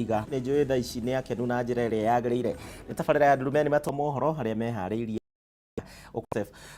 Iga nĩ njũĩ thaa ici nĩ akenu na njĩra ĩrĩa yagĩrĩire. Nĩ tabarĩra ya Ndurumeni Matũ mohoro harĩa meharĩirie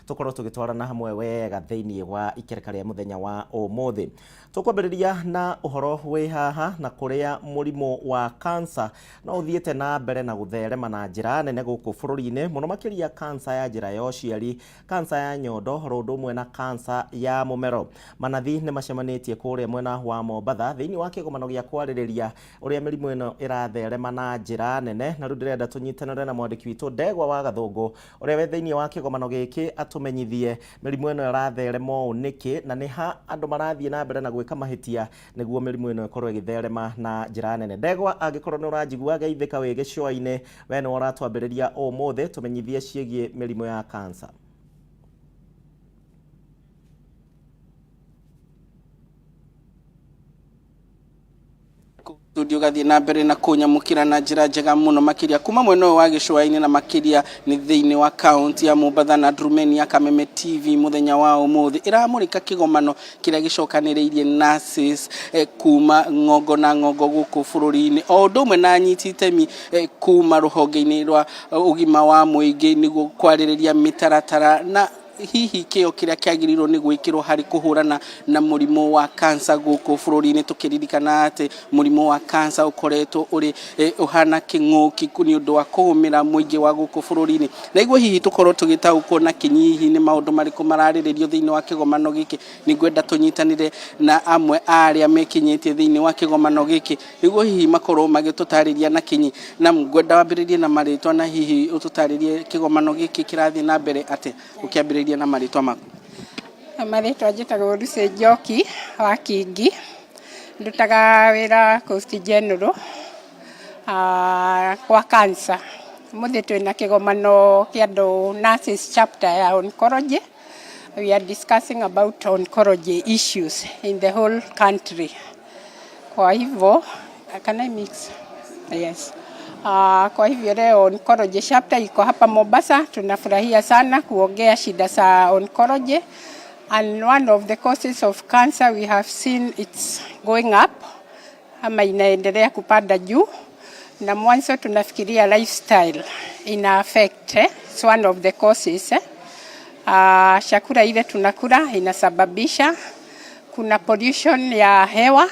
tũkorwo tũgĩtwarana hamwe wega thĩinĩ wa ikereka rĩa mũthenya wa ũmũthĩ. Tũkwambĩrĩria na ũhoro wĩ haha na kũrĩa mũrimũ wa cancer no ũthiĩte na mbere na gũtherema na njĩra nene gũkũ bũrũri-inĩ, mũno makĩria cancer ya njĩra ya ũciari, cancer ya nyondo oro ũndũ ũmwe na cancer ya mũmero. Manathi nĩ macemanĩtie kũrĩa mwena wa Mombatha thĩinĩ wa kĩgomano gĩa kwarĩrĩria ũrĩa mĩrimũ ĩno ĩratherema na njĩra nene. Na rĩu ndĩrenda tũnyitanĩre na mwandĩki witũ Ndegwa wa Gathũngũ ũrĩa wĩ thĩinĩ wa kĩgomano gĩkĩ atũmenyithie mĩrimũ ĩno ĩratherema ũũ nĩkĩ na nĩ ha andũ marathiĩ na mbere na gwĩka mahĩtia nĩguo mĩrimũ ĩno ĩkorwo ĩgĩtherema na njĩra nene. Ndegwa, angĩkorwo nĩ ũranjigua geithĩka wĩ gĩcũa-inĩ, we nĩwe ũratwambĩrĩria ũmũthĩ, tũmenyithie ciĩgiĩ mĩrimũ ya cancer. Studio gathiĩ na mbere na kũnyamũkĩra na njĩra njega mũno makĩria kuma mwena ũyũ wa gĩcũa-inĩ na makĩria nĩ thĩinĩ wa kaunti ya Mombatha na Ndurumeni ya Kameme TV mũthenya wa ũmũthĩ ĩramũrĩka kĩgomano kĩrĩa gĩcokanĩrĩirie nurses kuma ng'ongo na ng'ongo gũkũ bũrũri-inĩ o ũndũ ũmwe na anyiti itemi kuma rũhonge-inĩ rwa ũgima wa mũingĩ nĩguo kwarĩrĩria mĩtaratara na hihi kĩo kĩrĩa kĩagĩrĩirwo nĩ gwĩkĩrwo harĩ kũhũrana na mũrimũ wa kansa gũkũ bũrũri-inĩ, tũkĩririkana atĩ mũrimũ wa kansa ũkoretwo ũrĩ ũhana kĩng'ũki nĩ ũndũ wa kũgũmĩra mũingĩ wa gũkũ bũrũri-inĩ. Na nĩguo hihi tũkorwo tũgĩtaũkwo na kinyi hihi nĩ maũndũ marĩkũ mararĩrĩrio thĩinĩ wa kĩgomano gĩkĩ, nĩ ngwenda tũnyitanĩre na amwe a arĩa mekinyĩtie thĩinĩ wa kĩgomano gĩkĩ nĩguo hihi makorwo magĩtũtarĩria na kinyi. Na ngwenda wambĩrĩrie na marĩtwa na hihi ũtũtarĩrie kĩgomano gĩkĩ kĩrathiĩ na mbere atĩa, ũkĩambĩrĩria na marĩtwa maku. Marĩtwa njĩtagwo Lucy Njoki wa Kingi, ndutaga wĩra Coast General kwa cancer. Ũmũthĩ twĩna kĩgomano kĩa andũ nurses chapter ya oncology. We are discussing about oncology issues in the whole country. Kwa hivyo, can I mix? Yes. Kwa hivyo leo oncology chapter iko hapa Mombasa. Tunafurahia sana kuongea shida za oncology. And one of the causes of cancer we have seen it's going up ama inaendelea kupanda juu, na mwanzo tunafikiria lifestyle ina affect, eh? It's one of the causes, eh? Chakula ile tunakula inasababisha, kuna pollution ya hewa,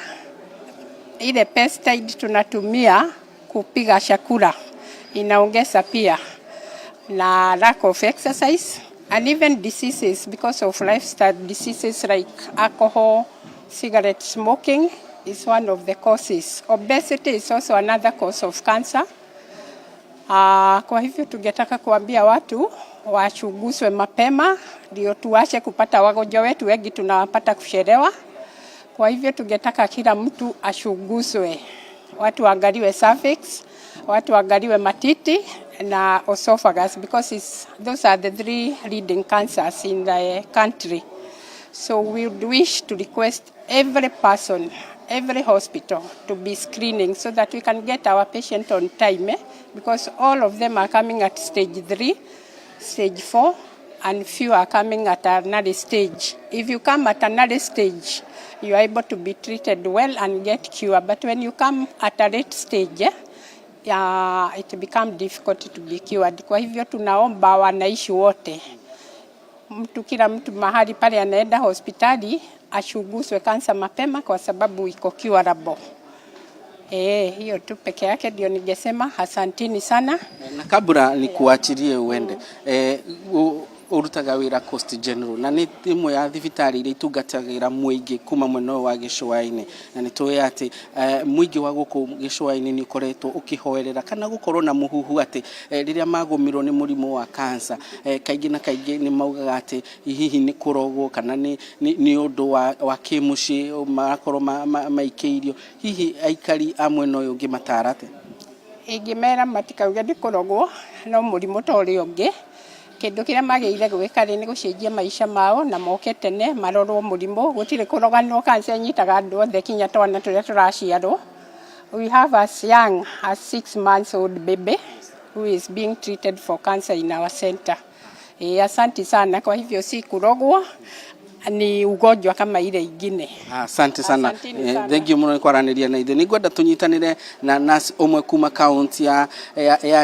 ile pesticide tunatumia kupiga chakula inaongeza pia, na lack of exercise and even diseases because of lifestyle diseases like alcohol, cigarette smoking is one of the causes. Obesity is also another cause of cancer. Kwa hivyo tungetaka kuambia watu wachunguzwe mapema ndio tuache kupata wagonjwa wetu wengi tunawapata kuchelewa. Kwa hivyo tungetaka kila mtu achunguzwe, watu waangaliwe cervix, watu waangaliwe matiti na esophagus because those are the three leading cancers in the country. So we would wish to request every person, every hospital to be screening so that we can get our patient on time, eh? Because all of them are coming at stage 3, stage 4, and few are coming at an early stage. If you come at an early stage, you are able to be treated well and get cure. But when you come at a late stage, it become difficult to be cured. Kwa hivyo tunaomba wananchi wote, kila mtu mahali pale anaenda hospitali achunguzwe kansa mapema kwa sababu iko curable. Hiyo tu peke yake ndio ningesema. Asanteni sana. Na kabla nikuachirie uende, urutaga wĩra Coast General na nĩ ĩmwe ya thibitarĩ iria itungatagĩra mũingĩ kuma mwena ũyũ wa gĩcũa-inĩ, na nĩ tũĩ atĩ mũingĩ wa gũkũ gĩcũa-inĩ nĩ ũkoretwo ũkĩhoerera kana gũkorwo na mũhuhu atĩ rĩrĩa magũmĩrwo nĩ mũrimũ wa cancer, kaingĩ na kaingĩ nĩ maugaga atĩ hihi nĩ kũrogwo kana nĩ ũndũ wa kĩmũciĩ marakorwo maikĩirio. Hihi aikari a mwena ũyũ ũngĩmatara atĩa? Ingĩmera matikauge nĩ kũrogwo, no mũrimũ ta ũrĩa ũngĩ. Kĩndũ kĩrĩa magĩrĩire gwĩka rĩ nĩ gũcenjia maica mao na moke tene marorwo mũrimũ. Gũtirĩ kũroganwo, cancer ĩnyitaga andũ othe kinya twana tũrĩa tũraciarwo. We have as young as 6 months old baby who is being treated for cancer in our center. Asante sana. Kwa hivyo si kurogwo. Ni ugonjwa kama ile ingine. Asante sana. Asanteni sana. Thank you muno nĩ kwaranĩria na ithuĩ. Nĩ ngwenda tũnyitanĩre na nurse ũmwe kuma kaunti ya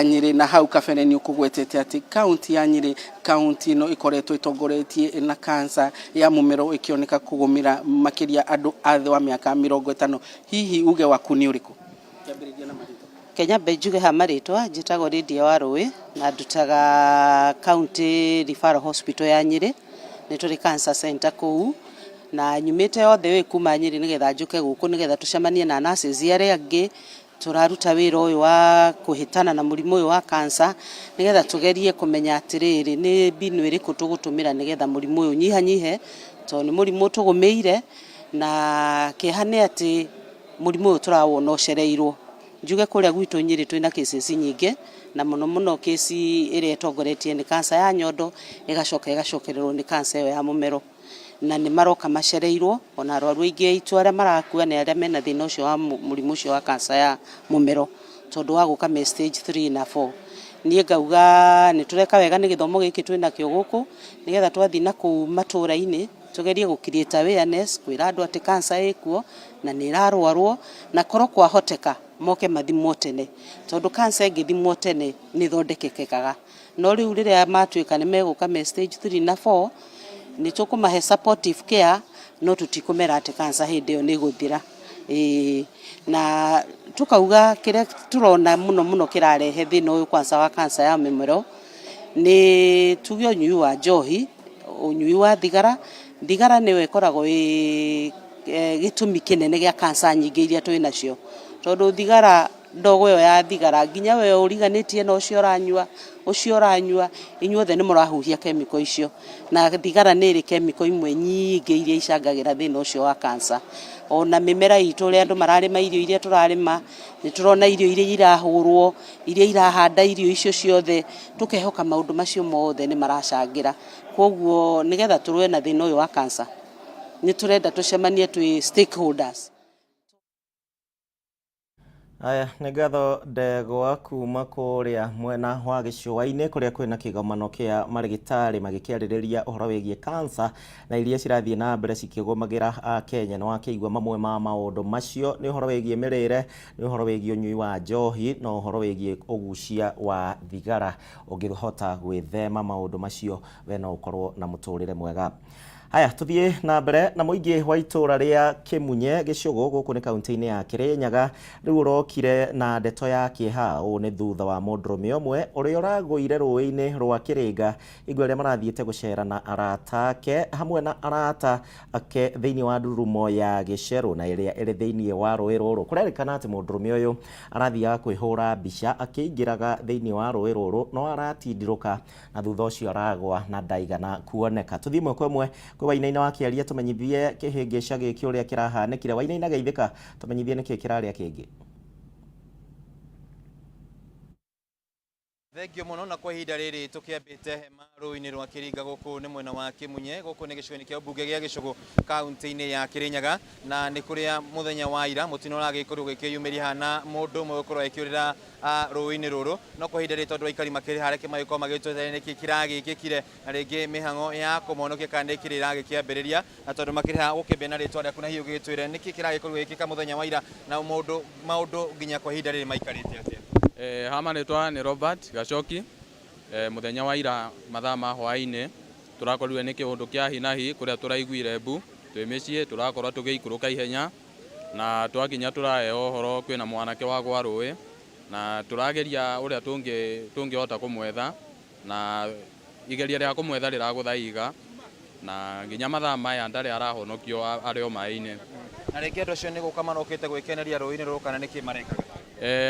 Nyĩrĩ, na hau kabere nĩ ũkũgwetete atĩ kaunti ya Nyĩrĩ, kaunti ĩno ĩkoretwo ĩtongoretie na cancer ya mũmero ĩkĩoneka kũgũmĩra makĩria andũ a thĩ wa mĩaka 50. Hihi uge waku nĩ ũrĩkũ? Kĩambĩrĩria na marĩtwa. Kenya mbe njuge ha marĩtwa, njĩtagwo Lydia Warũĩ na ndutaga County Referral Hospital ya Nyĩrĩ. Nĩ tũrĩ cancer center kũu na nyumĩte othe wĩ kuma Nyĩrĩ nĩgetha njũke gũkũ nĩgetha tũcemanie na nurses arĩa angĩ tũraruta wĩra ũyũ wa kũhĩtana na mũrimũ ũyũ wa cancer, nĩgetha tũgerie kũmenya atĩrĩrĩ, nĩ mbinu ĩrĩkũ tũgũtũmĩra nĩgetha mũrimũ ũyũ ũnyihanyihe, tondũ nĩ mũrimũ tũgũmĩire, na kĩeha nĩ atĩ mũrimũ ũyũ tũrawona ũcereirwo. Njuge kũrĩa gwitũ Nyĩrĩ twĩna cases nyingĩ, na mũno mũno kesi ĩrĩa ĩtongoretie nĩ cancer ya nyondo, ĩgacoka ĩgacokererwo nĩ cancer ĩyo ya mũmero, na nĩ maroka macereirwo. Ona arwaru aingĩ aitũ arĩa marakua nĩ arĩa mena thĩna ũcio wa mũrimũ ũcio wa cancer ya mũmero, tondũ wa gũka me stage 3 na 4. Niĩ ngauga nĩ tũreka wega nĩ gĩthomo gĩkĩ twĩnakĩo gũkũ, nĩgetha twathiĩ na kũu matũra-inĩ tũgerie gũ create awareness, kwĩra andũ atĩ cancer ĩkuo na nĩ ĩrarwarwo, na korwo kwahoteka moke mathimwo tene, tondũ cancer ĩngĩthimwo tene nĩ ĩthondekekekaga. No rĩu rĩrĩa matuĩka nĩ megũka me stage 3 na 4, nĩ tũkũmahe supportive care, no tũtikũmera atĩ cancer hĩndĩ ĩyo nĩ ĩgũthira. Ĩĩ, na tukauga kĩrĩa tũrona mũno mũno kĩrarehe thĩna ũyũ kwanza wa cancer ya mũmero nĩ tuge ũnyui wa njohi, ũnyui wa thigara. Thigara nĩyo ĩkoragwo ĩ gĩtũmi kĩnene gĩa cancer nyingĩ iria twĩ nacio, tondũ thigara, ndogo ĩyo ya thigara, nginya we ũriganĩtie na ũcio ũranyua, ũcio ũranyua, inyuothe nĩ mũrahuhia chemical icio, na thigara nĩ ĩrĩ chemical imwe nyingĩ iria icangagĩra thĩna ũcio wa cancer. Ona mĩmera itũ, ũrĩa andũ mararĩma, irio iria tũrarĩma, nĩ tũrona irio iria irahũrwo, iria irahanda irio icio ciothe, tũkehoka maũndũ macio mothe nĩ maracangĩra. Koguo nĩgetha tũrũe na thĩna ũyũ wa cancer, nĩ tũrenda tũcemanie twĩ stakeholders. Aya nĩ ngatho Ndegwa kuma kũrĩa mwena wa gĩcũa-inĩ, kũrĩa kwĩna kĩgomano kĩa marĩgĩtarĩ magĩkĩarĩrĩria ũhoro wĩgiĩ cancer na iria cirathiĩ na mbere cikĩgũmagĩra Kenya. Nĩ wakĩigua mamwe ma maũndũ macio nĩ ũhoro wĩgiĩ mĩrĩre, nĩ ũhoro wĩgiĩ ũnyui wa njohi, na ũhoro wĩgiĩ ũgucia wa thigara. Ũngĩhota gwĩthema maũndũ macio, we no ũkorwo na mũtũrĩre mwega. Haya, tuthiĩ na mbere na mũingĩ wa itũra rĩa Kĩmunye Gĩcũgũ, gũkũ nĩ kaunti-inĩ ya Kĩrĩnyaga, rĩu ũrokire na ndeto ya kĩeha. Ũũ nĩ thutha wa mũndũrũme ũmwe ũrĩa ũragũire rũĩ-inĩ rwa Kĩrĩnga hingo ĩrĩa marathiĩte gũcera na arata ake hamwe na arata ake thĩinĩ wa ndururumo ya Gĩcerũ na ĩrĩa ĩrĩ thĩinĩ wa rũĩ rũrũ. Kũrerĩkana atĩ mũndũrũme ũyũ arathiaga kwĩhũra mbica akĩingĩraga thĩinĩ wa rũĩ rũrũ, no aratindirũka na thutha ũcio aragwa na ndaigana kuoneka. Tũthiĩ ĩmwe kwa ĩmwe kwĩ Wainaina wa Kĩaria, tũmenyithie kĩhĩngĩca gĩkĩ ũrĩa kĩrahanĩkire. Wainaina, geithĩka, tũmenyithie nĩkĩ kĩrarĩa kĩngĩ. Thengio mũno. Na kwa ihinda rĩrĩ tũkĩambĩte hema rũĩ-inĩ rwa Kĩringa, gũkũ nĩ mwena wa Kĩmunye, gũkũ nĩ gĩcigo-inĩ kĩa mbunge gĩa Gĩcũgũ, kaunti-inĩ ya Kĩrĩnyaga, na nĩ kũrĩa mũthenya wa ira mũtino ũragĩkorirwo ũgĩkĩyumĩria hana mũndũ ũmwe gũkorwo akĩũrĩra rũĩ-inĩ rũrũ. No kwa ihinda rĩrĩ, tondũ aikari makĩrĩ harĩa, magĩkorwo magĩtweterera nĩkĩ kĩragĩkĩkire, na rĩngĩ mĩhang'o ya kũmonokia kana nĩkĩrĩ ĩragĩkĩambĩrĩria. Na tondũ makĩrĩ haha, gũkĩambia na rĩtwa rĩaku, na hihi ũgĩgĩtwĩre nĩkĩ kĩragĩkorirwo gĩgĩkĩka mũthenya wa ira, na mũndũ maũndũ nginya kwa ihinda rĩrĩ maikarĩte atĩa? Hama rĩtwa nĩ Robert Gacoki. Mũthenya wa ira mathaa ma hwaĩ-inĩ tũrakorirwe nĩ kĩũndũ kĩa hi na hi, kũrĩa tũraiguire mbu twĩ mĩciĩ, tũrakorwo tũgĩikũrũka ihenya, na twakinya tũraheo ũhoro kwĩna mwanake wagwa rũĩ, na tũrageria ũrĩa tũngĩhota kũmwetha, na igeria rĩa kũmwetha rĩragũtha iga, na nginya mathaa maya ndarĩ arahonokio, arĩ o maĩ-inĩ. Na rĩngĩ andũ acio nĩ gũka marokĩte gwĩkeneria rũĩ-inĩ rũrũ, kana nĩkĩ marekaga?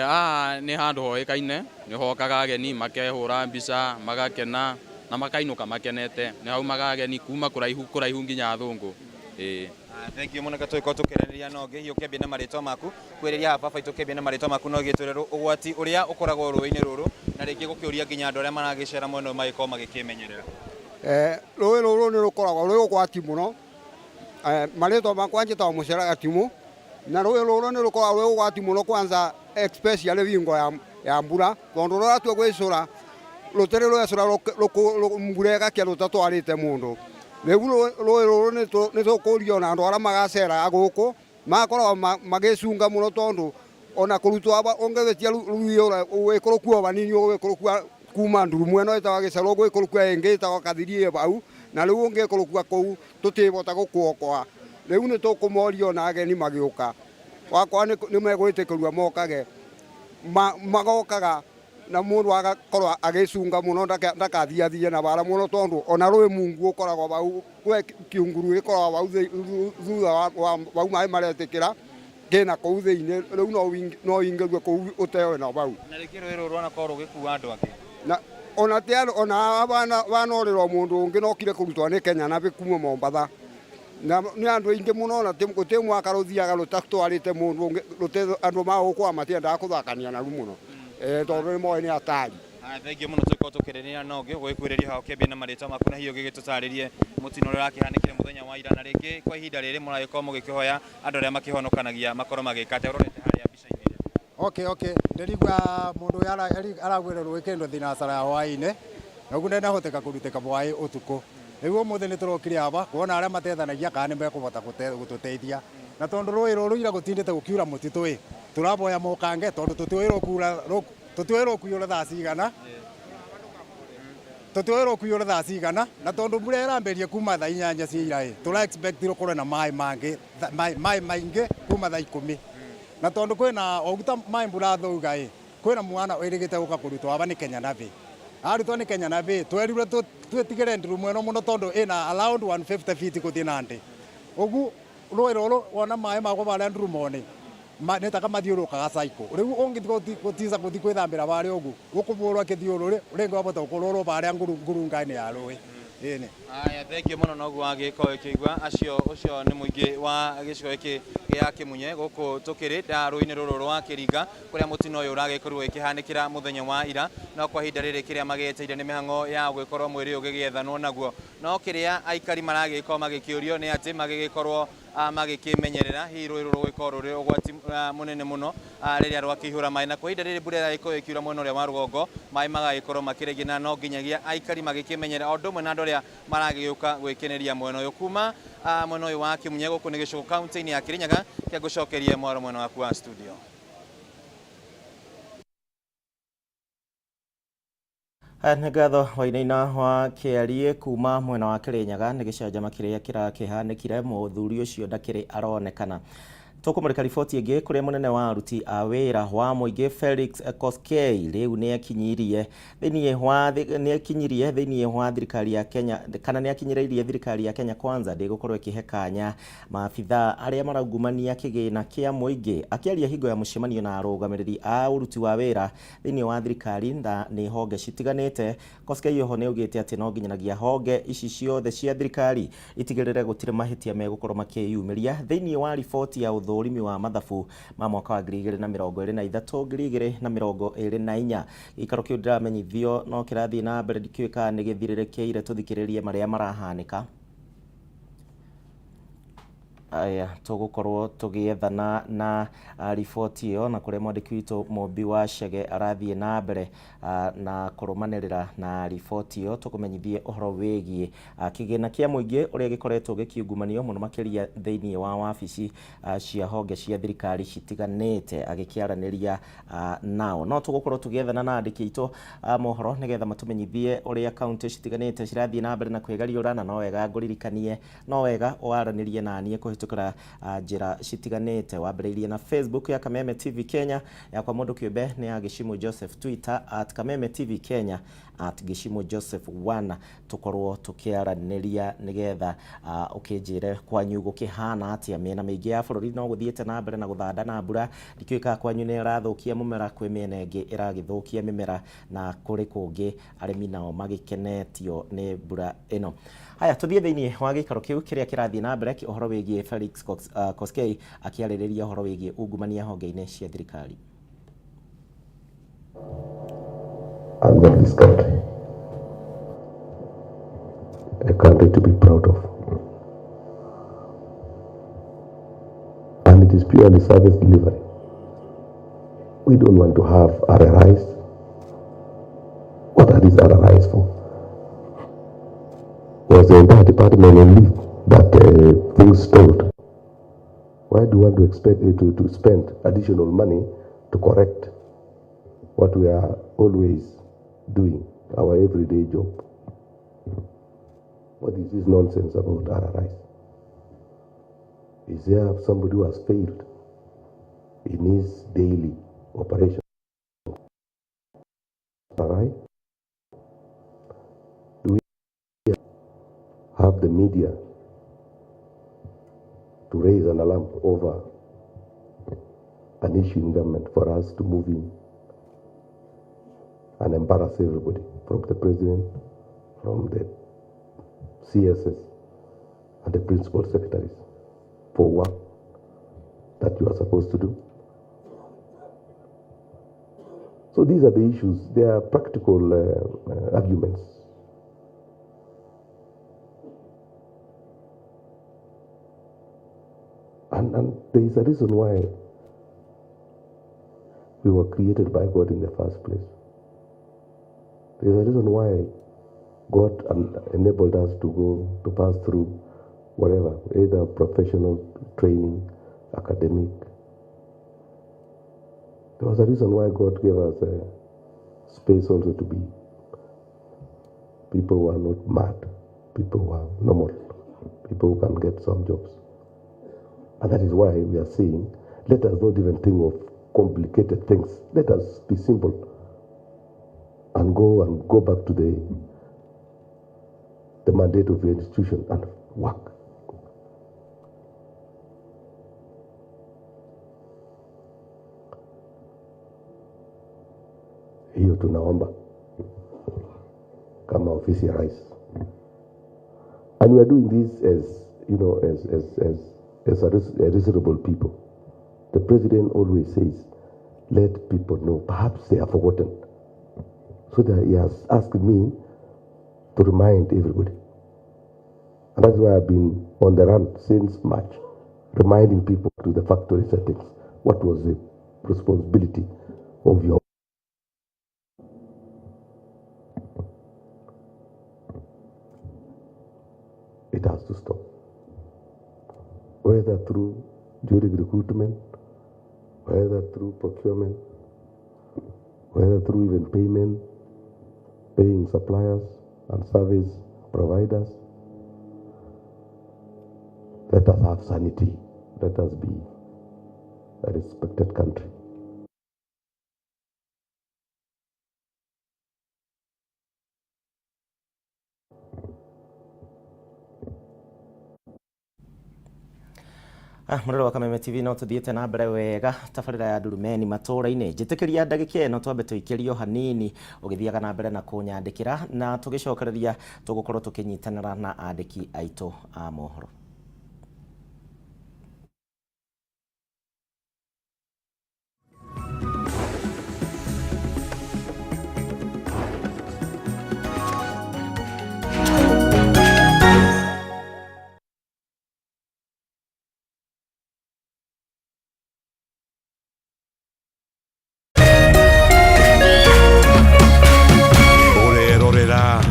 Haha nĩ handũ hoĩkaine, nĩ hokaga ageni makehũra mbica, magakena na makainũka makenete. Nĩ haumaga ageni kuma kũraihu kũraihu, nginya athũngũ, ĩĩ. Thank you mũno. Tũgĩkorwo tũkĩaranĩria na ũngĩ. Hihi ũkĩambia na marĩtwa maku, kwĩrĩria haha baba itũ, ũkĩambia na marĩtwa maku, no gĩtwĩre ũgwati ũrĩa ũkoragwo rũĩ-inĩ rũrũ, na rĩngĩ gũkĩũria nginya andũ arĩa maragĩcera mwena ũyũ magĩkorwo magĩkĩmenyerera. Rũĩ rũrũ nĩ rũkoragwo rwĩ ũgwati mũno. Marĩtwa makwa njĩtagwo Mũcera Gatimũ, na rũĩ rũrũ nĩ rũkoragwo rwĩ ũgwati mũno, kwanza especially wingo ya mbura, tondũ rũratua gwĩcũra rũtirĩ rwecũra, mbura ĩgakia rũtatwarĩte mũndũ. Rĩu rũĩ rũrũ nĩ tũkũrio na andũ arĩa magaceraga gũkũ magakorwo magĩcunga mũno tondũ ona kũrutwo ũngĩgĩtia rũiyũra wĩkũrũkua vanini ũgwĩkũrũkua kuma ndurumu ĩno ĩtagwo gĩcerũ ũgwĩkũrũkua ĩngĩ ĩtagwo kathirie bau na rĩu ũngĩkũrũkua kũu tũtĩbota gũkuokoa. Rĩu nĩ tũkũmoria ona ageni magĩũka wakwa nĩ megwĩtĩkĩrua mokage magokaga na mũndũ agakorwo agĩcunga mũno ndakathiathie na bara mũno tondũ ona rũĩ mungu ũkoragwo bau kwe kiunguru gĩkoragwo bau thutha wa bau maĩ maretĩkĩra kĩna kũu thĩinĩ rĩu no ingĩrue kũu ũtewe na bau. Na rĩngĩ rũĩ rũrũ rwanakorwo rũgĩkua andũ angĩ na ona ti ona banorĩrwo mũndũ ũngĩ nokire kũrutwo nĩ Kenya na kuma Mombatha na nĩ andũ aingĩ mũno na gũtirĩ mwaka rũthiaga rũtatwarĩte mũndũ ũngĩ andũ ma gũkũ matiendaga kũthakania naru mũno tondũ nĩ moĩ nĩ atari. Thengiũ mũno tũkorwo tũkĩrĩrĩria na ũngĩ ũgũgĩkuhĩrĩria hau ũkĩambia na marĩtwa maku na hihi ũgĩgĩtũtarĩrie mũtino ũrĩa ũrakĩhanĩkire mũthenya wa ira na rĩngĩ kwa ihinda rĩrĩ mũragĩkorwo mũgĩkĩhoya andũ arĩa makĩhonokanagia makorwo magĩka atĩa ũrorete harĩa mbica-inĩ ĩrĩa. Okay ndĩrigua mũndũ ũyũ aragwĩre rũĩ kĩndũ thinacara ya hwaĩ-inĩ na ũguo ndanahoteka kũrutĩka hwaĩ ũtukũ. Rĩu ũmũthĩ nĩ tũrokire aba kuona arĩa matethanagia kana nĩ mekũhota gũtũteithia na tondũ rũĩ rũrũ ira gũtindĩte gũkiura mũtitũ ĩ tũraboya mũkange tondũ tũtiũĩ rũkuyũra thaa cigana tũtiũĩ rũkuyũra thaa cigana na tondũ mbura ĩrambĩrĩria kuma thaa 8 cia ira ĩ tũra expect rũkorwe na maĩ mangĩ maĩ maingĩ kuma thaa 10 na tondũ kwĩna oguta maĩ mbura thauga ĩ kwĩna mwana wĩrĩgĩte gũka kũrutwo aba nĩ Kenya Navy arutwo nĩ Kenya Navy twerirwe twĩtigĩre ndurumu ĩno mũno tondũ ĩna around 150 feet gũthiĩ na ndĩ ũguo rũĩ rũrũ wona maĩ magwo barĩa ndurumoni nĩ taka mathiũrũrũkaga cycle rĩu ũngĩtiga gũtiza gũthiĩ kwĩthambĩra barĩa ũguo ũkũbũrwo kĩthiũrũrĩ rĩngĩ wabota gũkorwo barĩa ngurunga-inĩ ya rũĩ. Ĩni. Aya thengiũ mũno noguo wagĩkorwo ũkĩigua acio ũcio nĩ mũingĩ wa gĩcigo gĩkĩ gĩa Kĩmunye gũkũ tũkĩrĩ nda rũĩ-inĩ rũrũ rwa Kĩringa kũrĩa mũtino ũyũ ũragĩkorirwo ũkĩhanĩkĩra mũthenya wa ira no kwa ihinda rĩrĩ kĩrĩa magĩeteire nĩ mĩhang'o ya gũgĩkorwo mwĩrĩ ũgĩgĩethanwo naguo no kĩrĩa aikari maragĩkorwo magĩkĩũrio nĩ atĩ magĩgĩkorwo magĩkĩmenyerera hihi rũĩ rũrũ rũgĩkorwo rũrĩ ũgwati mũnene mũno rĩrĩa rwakĩihũra maĩ na kwa ihinda rĩrĩ mbura ĩragĩkorwo ĩkiura mwena ũrĩa wa rũgongo maĩ magagĩkorwo makĩrĩ na no nginyagia aikari magĩkĩmenyerera o ũndũ ũmwe na andũ arĩa maragĩũka gwĩkeneria mwena ũyũ kuma mwena ũyũ wa Kĩmunye gũkũ nĩ Gĩcũgũ kaunti-inĩ ya Kĩrĩnyaga kĩa ngũcokerie mwaro mwena waku wa studio. Nĩ ngatho Wainaina wa Kĩarie kuma mwena wa Kĩrĩnyaga nĩ gĩcanjama kĩrĩa kĩrakĩhanĩkire mũthuri ũcio ndakĩrĩ aronekana. Tũkũmũrĩka riboti ĩngĩ kũrĩa mũnene wa aruti a wĩra wa mũingĩ Felix Koskei rĩu nĩakinyirie thĩinĩ wa thirikari ya Kenya kana nĩakinyĩrĩirie thirikari ya Kenya Kwanza ndĩgũkorwo ĩkĩhe kanya maabithaa arĩa maraungumania kĩgĩna kĩa mũingĩ. Akĩaria hingo ya mũcemanio na arũgamĩrĩri a ũruti wa wĩra thĩinĩ wa thirikari na nĩ honge citiganĩte, Koskei oho nĩaugĩte atĩ no nginyanagia honge ici ciothe cia thirikari itigĩrĩre gũtirĩ mahĩtia megũkorwo makĩyumĩria thĩinĩ wa riboti ya ũthũrimi wa mathabu ma mwaka wa 2023 2024. Gĩikaro kĩu ndĩramenyithio no kĩrathiĩ na mbere ndikĩũĩ kana nĩ gĩthirĩrĩkĩire tũthikĩrĩrie marĩa marahanĩka. Aya tũgũkorwo tũgĩethana na riboti ĩyo na kũrĩa mwandĩki witũ Mũmbi wa Chege arathiĩ na mbere na kũrũmanĩrĩra na riboti ĩyo tũkũmenyithie ũhoro wĩgiĩ kĩgĩna kĩa mũingĩ ũrĩa gĩkoretwo gĩkiungumanio mũno makĩria thĩinĩ wa wabici cia honge cia thirikari citiganĩte agĩkĩaranĩria nao. No tũgũkorwo tũgĩethana na andĩki aitũ a mohoro nĩgetha matũmenyithie ũrĩa kaunti citiganĩte cirathiĩ na mbere na kwĩgariũra na no wega ngũririkanie no wega waranĩrie na niĩ kũhĩtũkĩra njĩra citiganĩte wambĩrĩirie na Facebook ya Kameme TV Kenya yakwa mũndũ kĩũmbe nĩ ya Gĩcimu Joseph, Twitter at Kameme TV Kenya at Gĩcimu Joseph 1 tũkorwo tũkĩaranĩria nĩgetha ũkĩnjĩre kwanyu gũkĩhana atĩa. Mĩena mĩingĩ ya bũrũri no gũthiĩte na mbere na gũthanda na mbura ndikĩũĩ kana kwanyu nĩ ĩrathũkia mũmera kwĩ mĩena ĩngĩ ĩragĩthũkia mĩmera na kũrĩ kũngĩ arĩmi nao magĩkenetio nĩ mbura ĩno. Haya tũthiĩ thĩinĩ wa gĩikaro kĩu kĩrĩa kĩrathiĩ na mbere ũhoro wĩgiĩ Felix Koskei akĩarĩrĩria ũhoro wĩgiĩ ungumania honge-inĩ cia thirikari. And make this country a country to be proud of. And it is purely service delivery. We don't want to have RRIs. What are these RRIs for? When Was the entire department on leave that things stalled? Why do you want to expect to spend additional money to correct what we are always doing, our everyday job? What is this nonsense about RRIs? Is there somebody who has failed in his daily operation? RRI? Do we have the media to raise an alarm over an issue in government for us to move in and embarrass everybody, from the president, from the CSS, and the principal secretaries, for work that you are supposed to do? So these are the issues. They are practical arguments. And there is a reason why we were created by God in the first place. There is a reason why God enabled us to go, to pass through whatever, either professional training, academic. There was a reason why God gave us a space also to be people who are not mad, people who are normal, people who can get some jobs. And that is why we are saying, let us not even think of complicated things. Let us be simple and go back to the mandate of your institution and work. Hiyo tunaomba kama ofisi ya rais. And we are doing this as, you know, as a reasonable people. The president always says, let people know. Perhaps they have forgotten. So that he has asked me to remind everybody. And that's why I've been on the run since March, reminding people to the factory settings. What was the responsibility of your It has to stop. Whether through during recruitment, whether through procurement, whether through even payment, paying suppliers and service providers. Let us have sanity. Let us be a respected country. Mũrore wa Kameme TV no tuthiĩte na mbere wega tabarĩra ya Ndurumeni matũũra-inĩ. Njĩtĩkĩria ndagĩka ĩno twambe tũikĩrio hanini ũgĩthiaga na mbere na kũnyandĩkĩra na tũgĩcokereria tũgũkorwo tũkĩnyitanĩra na andĩki aitũ a mohoro.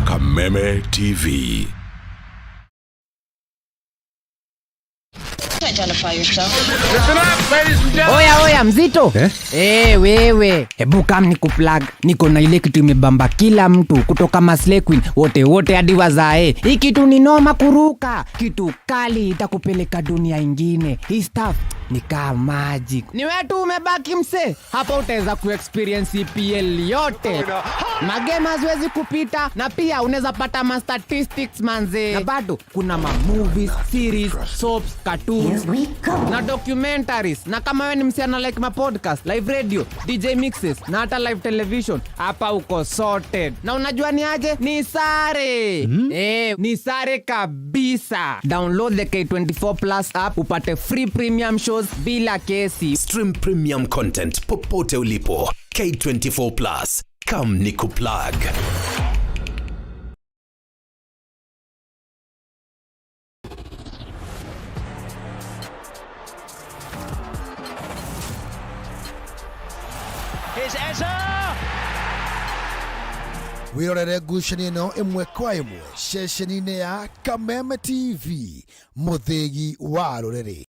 Kameme TV. Identify yourself. Listen up, ladies and gentlemen. Oya oya mzito eh? Wewe hebu kam nikuplug. Niko na ile kitu imebamba kila mtu kutoka Maslay Queen wote wote hadi wazae. Hii kitu ni noma kuruka, kitu kali itakupeleka dunia ingine. Hii stuff ni kama magic. Ni wewe tu umebaki mse. Hapa utaweza kuexperience EPL yote. Magema haziwezi kupita na pia unaweza pata ma statistics manze. Na bado kuna ma movies, series, soaps, cartoons na documentaries. Na kama wewe ni msichana like ma podcast, live radio, DJ mixes na hata live television, hapa uko sorted. Na unajua ni aje? Ni sare. Ni sare kabisa. Download the K24 Plus app upate free premium shows bila kesi. Stream premium content popote ulipo. K24 Plus. Come nikuplug. Here's Eza. Wĩrorere ngucanio ĩno ĩmwe kwa ĩmwe ceceni-inĩ ya Kameme TV, mũthĩgi wa rũrĩrĩ.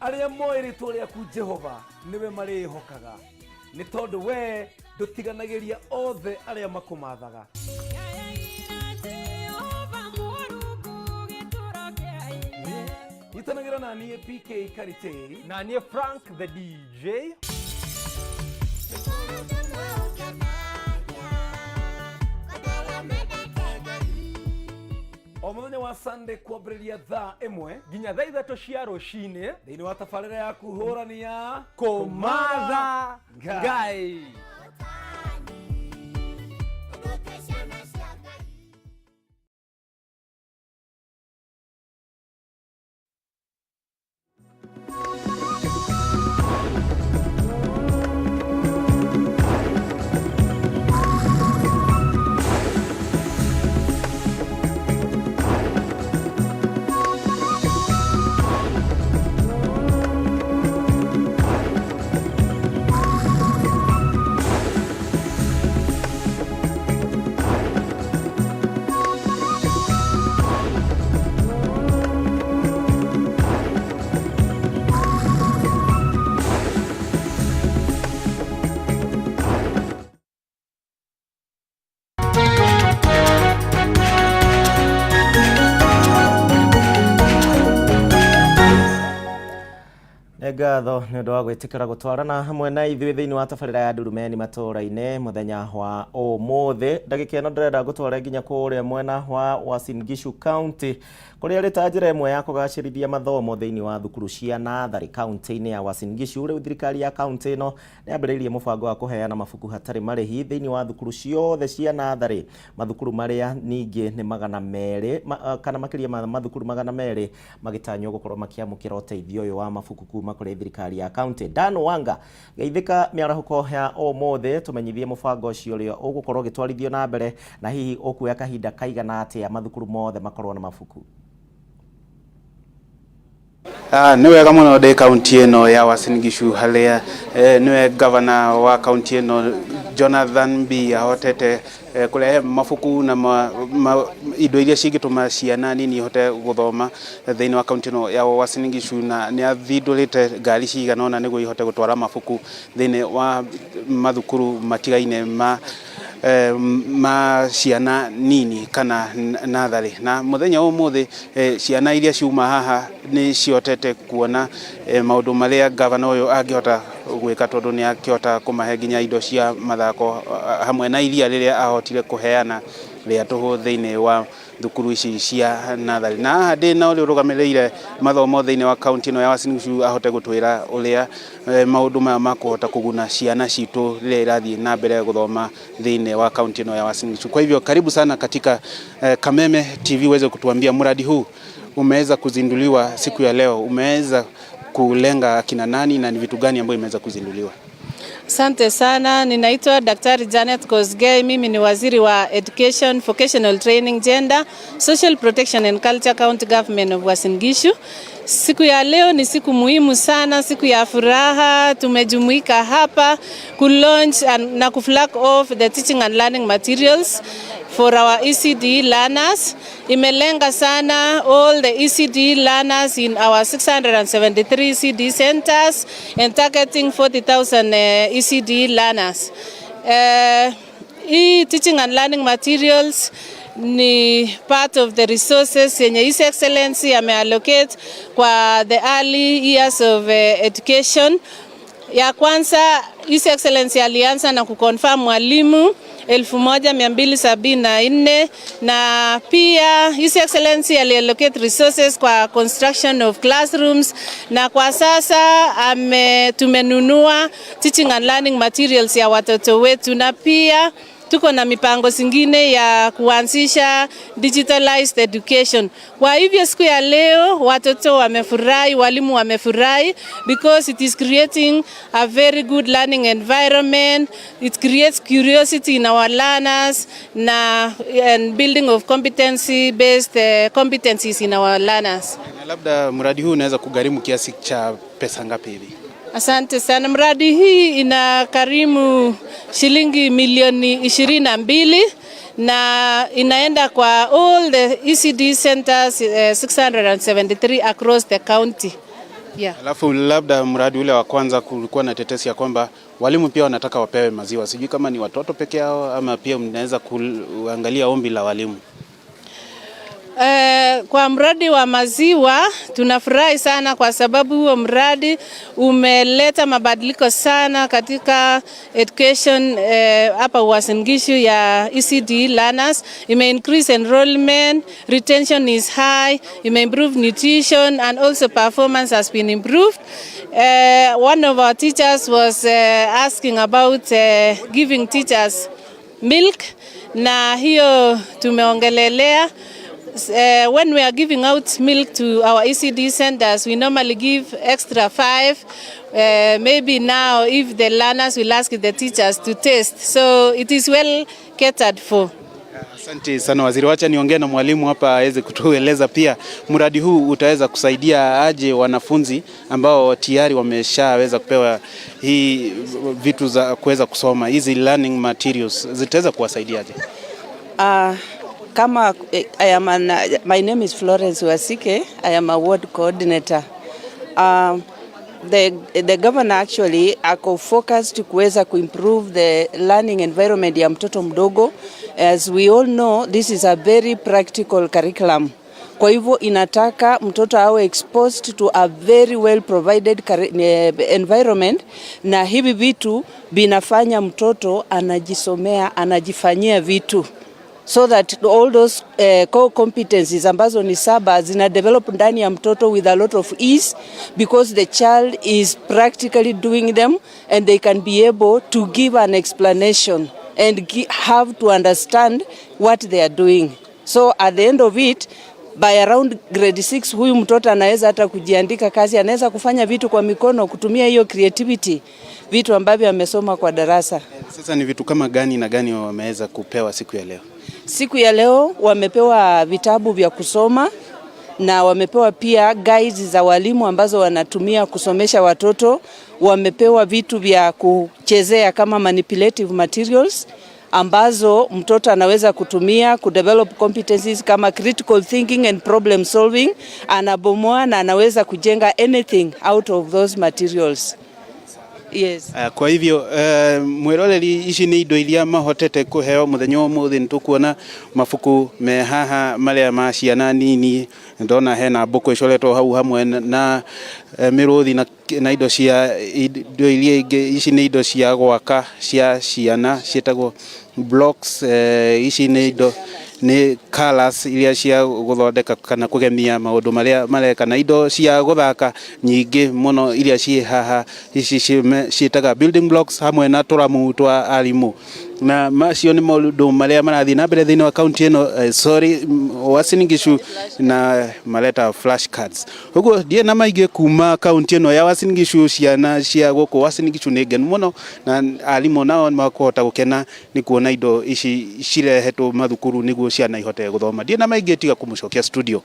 Arĩa moĩ rĩtwa rĩaku Jehova nĩwe marĩĩhokaga, nĩ tondũ wee ndũtiganagĩria othe arĩa makũmathaga. Nyitanagĩra na niĩ PK Karitei na niĩ Frank the DJ. O mũthenya wa Sunday kwambĩrĩria thaa 1 nginya thaa 3 cia rũcinĩ thĩinĩ wa tabarĩra ya kũhũrania Kũmatha Ngai. Nĩ ngatho nĩ ũndũ wa gwĩtĩkĩra gũtwarana hamwe na ithuĩ thĩinĩ wa tabarĩra ya Ndurumeni matũũra-inĩ mũthenya wa ũmũthĩ. Ndagĩka ĩno ndĩrenda ngũtware nginya kũrĩa mwena wa Uasin Gishu County, kũrĩa rĩ ta njĩra ĩmwe ya kũgacĩrithia mathomo thĩinĩ wa thukuru cia natharĩ kaunti-inĩ ya Uasin Gishu. Rĩu thirikari ya kaunti ĩno nĩ yambĩrĩirie mũbango wa kũheana mabuku hatarĩ marĩhi thĩinĩ wa thukuru ciothe cia natharĩ. Mathukuru marĩa ningĩ nĩ 200 kana makĩria ma mathukuru 200 magĩtanywo gũkorwo makĩamũkĩra ũteithio ũyũ wa mabuku kuma kũrĩ thirikari ya kaunti. Dan Wanga, geithĩka mĩarahũko ya ũmũthĩ, tũmenyithie mũbango ũcio ũrĩa ũgũkorwo ũgĩtwarithio na mbere na hihi ũkuoya kahinda kaigana atĩa mathukuru mothe makorwo na mabuku. Nĩ wega mũno ndĩ kaunti ĩno ya Uasin Gishu harĩa nĩwe gavana wa kaunti ĩno Jonathan Mbii ahotete kũrehe mabuku na indo iria cingĩtũma ciana nini ihote gũthoma thĩinĩ wa kaunti ĩno ya Uasin Gishu, na nĩ athindũrĩte ngari cigana ũna nĩguo ihote gũtwara mabuku thĩinĩ wa mathukuru matigaine ma ciana nini kana natharĩ. Na mũthenya ũmũthĩ ciana iria ciuma haha nĩ cihotete kuona maũndũ marĩa gavana ũyũ angĩhota gwĩka, tondũ nĩ akĩhota kũmahe nginya indo cia mathako hamwe na iria rĩrĩa ahotire kũheana rĩa tũhũ thĩinĩ wa thukuru ici cia natharĩ. Na haha ndĩ na ũrĩa ũrũgamĩrĩire mathomo thĩinĩ wa kaunti ĩno ya Uasin Gishu ahote gũtwĩra ũrĩa maũndũ maya makũhota kũguna ciana citũ rĩrĩa irathiĩ na mbere gũthoma thĩinĩ wa kaunti ĩno ya Uasin Gishu. Kwa hivyo karibu sana katika Kameme TV uweze kutuambia mradi huu umeweza kuzinduliwa siku ya leo, umeweza kulenga akina nani na ni vitu gani ambavyo imeweza kuzinduliwa? Asante sana, ninaitwa Daktari Janet Kosgei. Mimi ni waziri wa Education, Vocational Training, Gender, Social Protection and Culture, County Government of Uasin Gishu. Siku ya leo ni siku muhimu sana, siku ya furaha. Tumejumuika hapa ku launch na ku flag off the teaching and learning materials for our ECD learners. Imelenga sana all the ECD learners in our 673 ECD centers and targeting 40,000 ECD learners. Hii teaching and learning materials ni part of the resources yenye His Excellency ameallocate kwa the early years of education. Ya kwanza, His Excellency alianza na kuconfirm mwalimu 1274, na pia His Excellency aliallocate resources kwa construction of classrooms, na kwa sasa tumenunua teaching and learning materials ya watoto wetu, na pia Tuko na mipango zingine ya kuanzisha digitalized education. Kwa hivyo siku ya leo watoto wamefurahi, walimu wamefurahi because it is creating a very good learning environment. It creates curiosity in our learners na and building of competency based competencies in our learners. Na labda mradi huu unaweza kugharimu kiasi cha pesa ngapi hivi? Asante sana. Mradi hii ina karimu shilingi milioni 22 na inaenda kwa all the ECD centers 673 across the county. Yeah. Alafu labda mradi ule wa kwanza kulikuwa na tetesi ya kwamba walimu pia wanataka wapewe maziwa, sijui kama ni watoto peke yao ama pia mnaweza kuangalia ombi la walimu. Kwa mradi wa maziwa tunafurahi sana kwa sababu huo mradi umeleta mabadiliko sana katika education hapa Uasin Gishu ya ECD learners. Ime increase enrollment, retention is high, ime improve nutrition and also performance has been improved. One of our teachers was asking about giving teachers milk na hiyo tumeongelelea. When we are giving out milk to our ECD centers, we normally give extra 5. Maybe now if the learners will ask the teachers to taste. So it is well catered for. Asante sana waziri, wacha niongee na mwalimu hapa aweze kutueleza pia mradi huu utaweza kusaidia aje wanafunzi ambao tayari wameshaweza kupewa hii vitu za kuweza kusoma, hizi learning materials zitaweza kuwasaidiaje? Kama I am an, my name is Florence Wasike. I am a ward coordinator. The governor actually ako focused kuweza kuimprove the learning environment ya mtoto mdogo. As we all know, this is a very practical curriculum. Kwa hivyo inataka mtoto awe exposed to a very well provided environment, na hivi vitu vinafanya mtoto anajisomea, anajifanyia vitu so that all those core competencies ambazo ni 7 zina develop ndani ya mtoto with a lot of ease, because the child is practically doing them and they can be able to give an explanation and have to understand what they are doing. So at the end of it, by around grade 6, huyu mtoto anaweza hata kujiandika kazi, anaweza kufanya vitu kwa mikono, kutumia hiyo creativity, vitu ambavyo amesoma kwa darasa. Sasa ni vitu kama gani na gani wameweza kupewa siku ya leo? Siku ya leo wamepewa vitabu vya kusoma na wamepewa pia guides za walimu ambazo wanatumia kusomesha watoto. Wamepewa vitu vya kuchezea kama manipulative materials ambazo mtoto anaweza kutumia kudevelop competencies kama critical thinking and problem solving. Anabomoa na anaweza kujenga anything out of those materials. Yes. Kwa hivyo mwiroreri, ici nĩ indo iria mahotete kũheo mũthenya wa ũmũthĩ. Nĩ tũkuona mabuku me haha marĩa ma ciana nini, ndona hena mbũkũ icoretwo hau hamwe na mĩrũthi na indo cia indo iria ingĩ. Ici nĩ indo cia gwaka cia ciana ciĩtagwo blocks. Ici nĩ indo nĩ colours iria cia gũthondeka kana kũgemia maũndũ marĩa mareka, na indo cia gũthaka nyingĩ mũno iria ciĩ haha. Ici ciĩtaga building blocks hamwe na tũramu twa arimũ, na macio nĩ maũndũ marĩa marathiĩ na mbere thĩinĩ wa kaunti ĩno, sorry, Uasin Gishu, na mareta flash cards. Ũguo ndiĩ na maingĩ kuma kaunti ĩno ya Uasin Gishu. Ciana cia gũkũ Uasin Gishu nĩ ngenu mũno, na arimũ nao nĩ makũhota gũkena nĩ kuona indo ici cirehetwo mathukuru nĩguo ciana ihote gũthoma. Ndiĩ na maingĩ tiga kũmũcokia studio.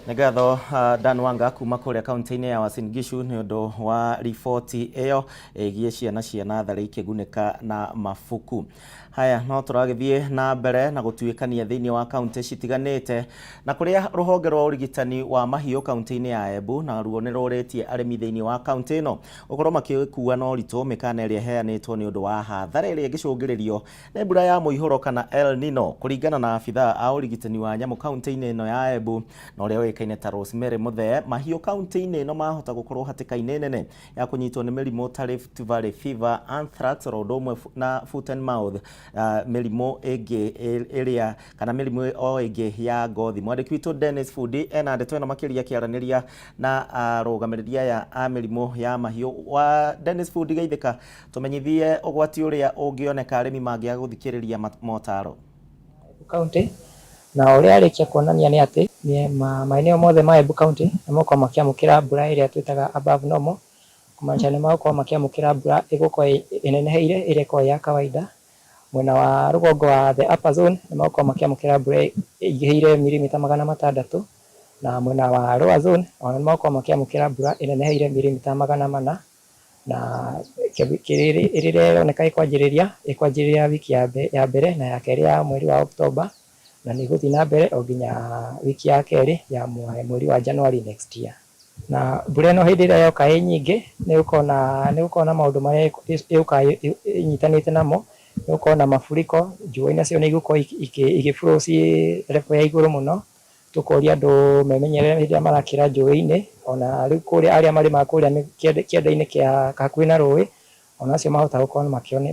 Nĩ ngatho Dan Wanga kuma kũrĩa kaunti-inĩ ya Uasin Gishu nĩ ũndũ wa riboti ĩyo ĩgiĩ ciana cia natharĩ ikĩgunĩka na mabuku. Haya, no tũragĩthiĩ na mbere na gũtuĩkania thĩinĩ wa kaunti citiganĩte, na kũrĩa rũhonge rwa ũrigitani wa mahiũ kaunti-inĩ ya Embu naruo nĩ rũrĩtie arĩmi thĩinĩ wa kaunti ĩno gũkorwo makĩkua na ũritũ mĩkana ĩrĩa ĩheanĩtwo nĩ ũndũ wa hathara ĩrĩa ĩngĩcũngĩrĩrio nĩ mbura ya mũihũro kana El Nino. Kũringana na abithaa a ũrigitani wa nyamũ kaunti-inĩ ĩno ya Embu na ũrĩa ũĩkaine ũĩkaine ta Rosemary Muthee, mahiũ kaunti-inĩ ĩno mahota gũkorwo hatĩka-inĩ nene ya kũnyitwo nĩ mĩrimũ ta Rift Valley fever, anthrax oro ũndũ ũmwe na foot and mouth, mĩrimũ ĩngĩ ĩrĩa kana mĩrimũ o ĩngĩ ya ngothi. Mwandĩki witũ Dennis Fundi ena ndeto ĩno makĩria akĩaranĩria na arũgamĩrĩri aya a mĩrimũ ya mahiũ. Wa Dennis Fundi geithĩka, tũmenyithie ũgwati ũrĩa ũngĩoneka arĩmi mangĩaga gũthikĩrĩria motaro. Embu County, na ũrĩa arĩkia kuonania nĩ atĩ maeneo mothe ma Embu County nĩ megũkorwo makĩamũkĩra mbura ĩrĩa twĩtaga above normal, kũmaanisha nĩ megũkorwo makĩamũkĩra mbura ĩgũkorwo ĩneneheire ĩrĩa ĩkoragwo ĩ ya kawaida. Mwena wa rũgongo wa the upper zone nĩ megũkorwo makĩamũkĩra mbura ĩingĩhĩire mirimita 600, na mwena wa lower zone ona nĩ megũkorwo makĩamũkĩra mbura ĩneneheire mirimita 400, na rĩrĩa ĩroneka ĩkwanjĩrĩria wiki ya mbere na ya kerĩ ya mweri wa October, na nĩ ĩgũthiĩ na mbere o nginya wiki ya kerĩ ya mweri wa January next year. Na mbura ĩno hĩndĩ ĩrĩa yoka ĩ nyingĩ nĩ gũkorwo na maũndũ marĩa ĩgũka ĩnyitanĩte namo, nĩ gũkorwo na mafuriko, njũĩ nacio nĩ igũkorwo igĩ flow ciĩ level ya igũrũ mũno. Tũkoria andũ memenyerere hĩndĩ ĩrĩa marakĩra njũĩ-inĩ, ona rĩu kũrĩa arĩa marĩmaga kũrĩa kĩanda-inĩ kĩa hakuhĩ na rũĩ, ona acio mahota gũkorwo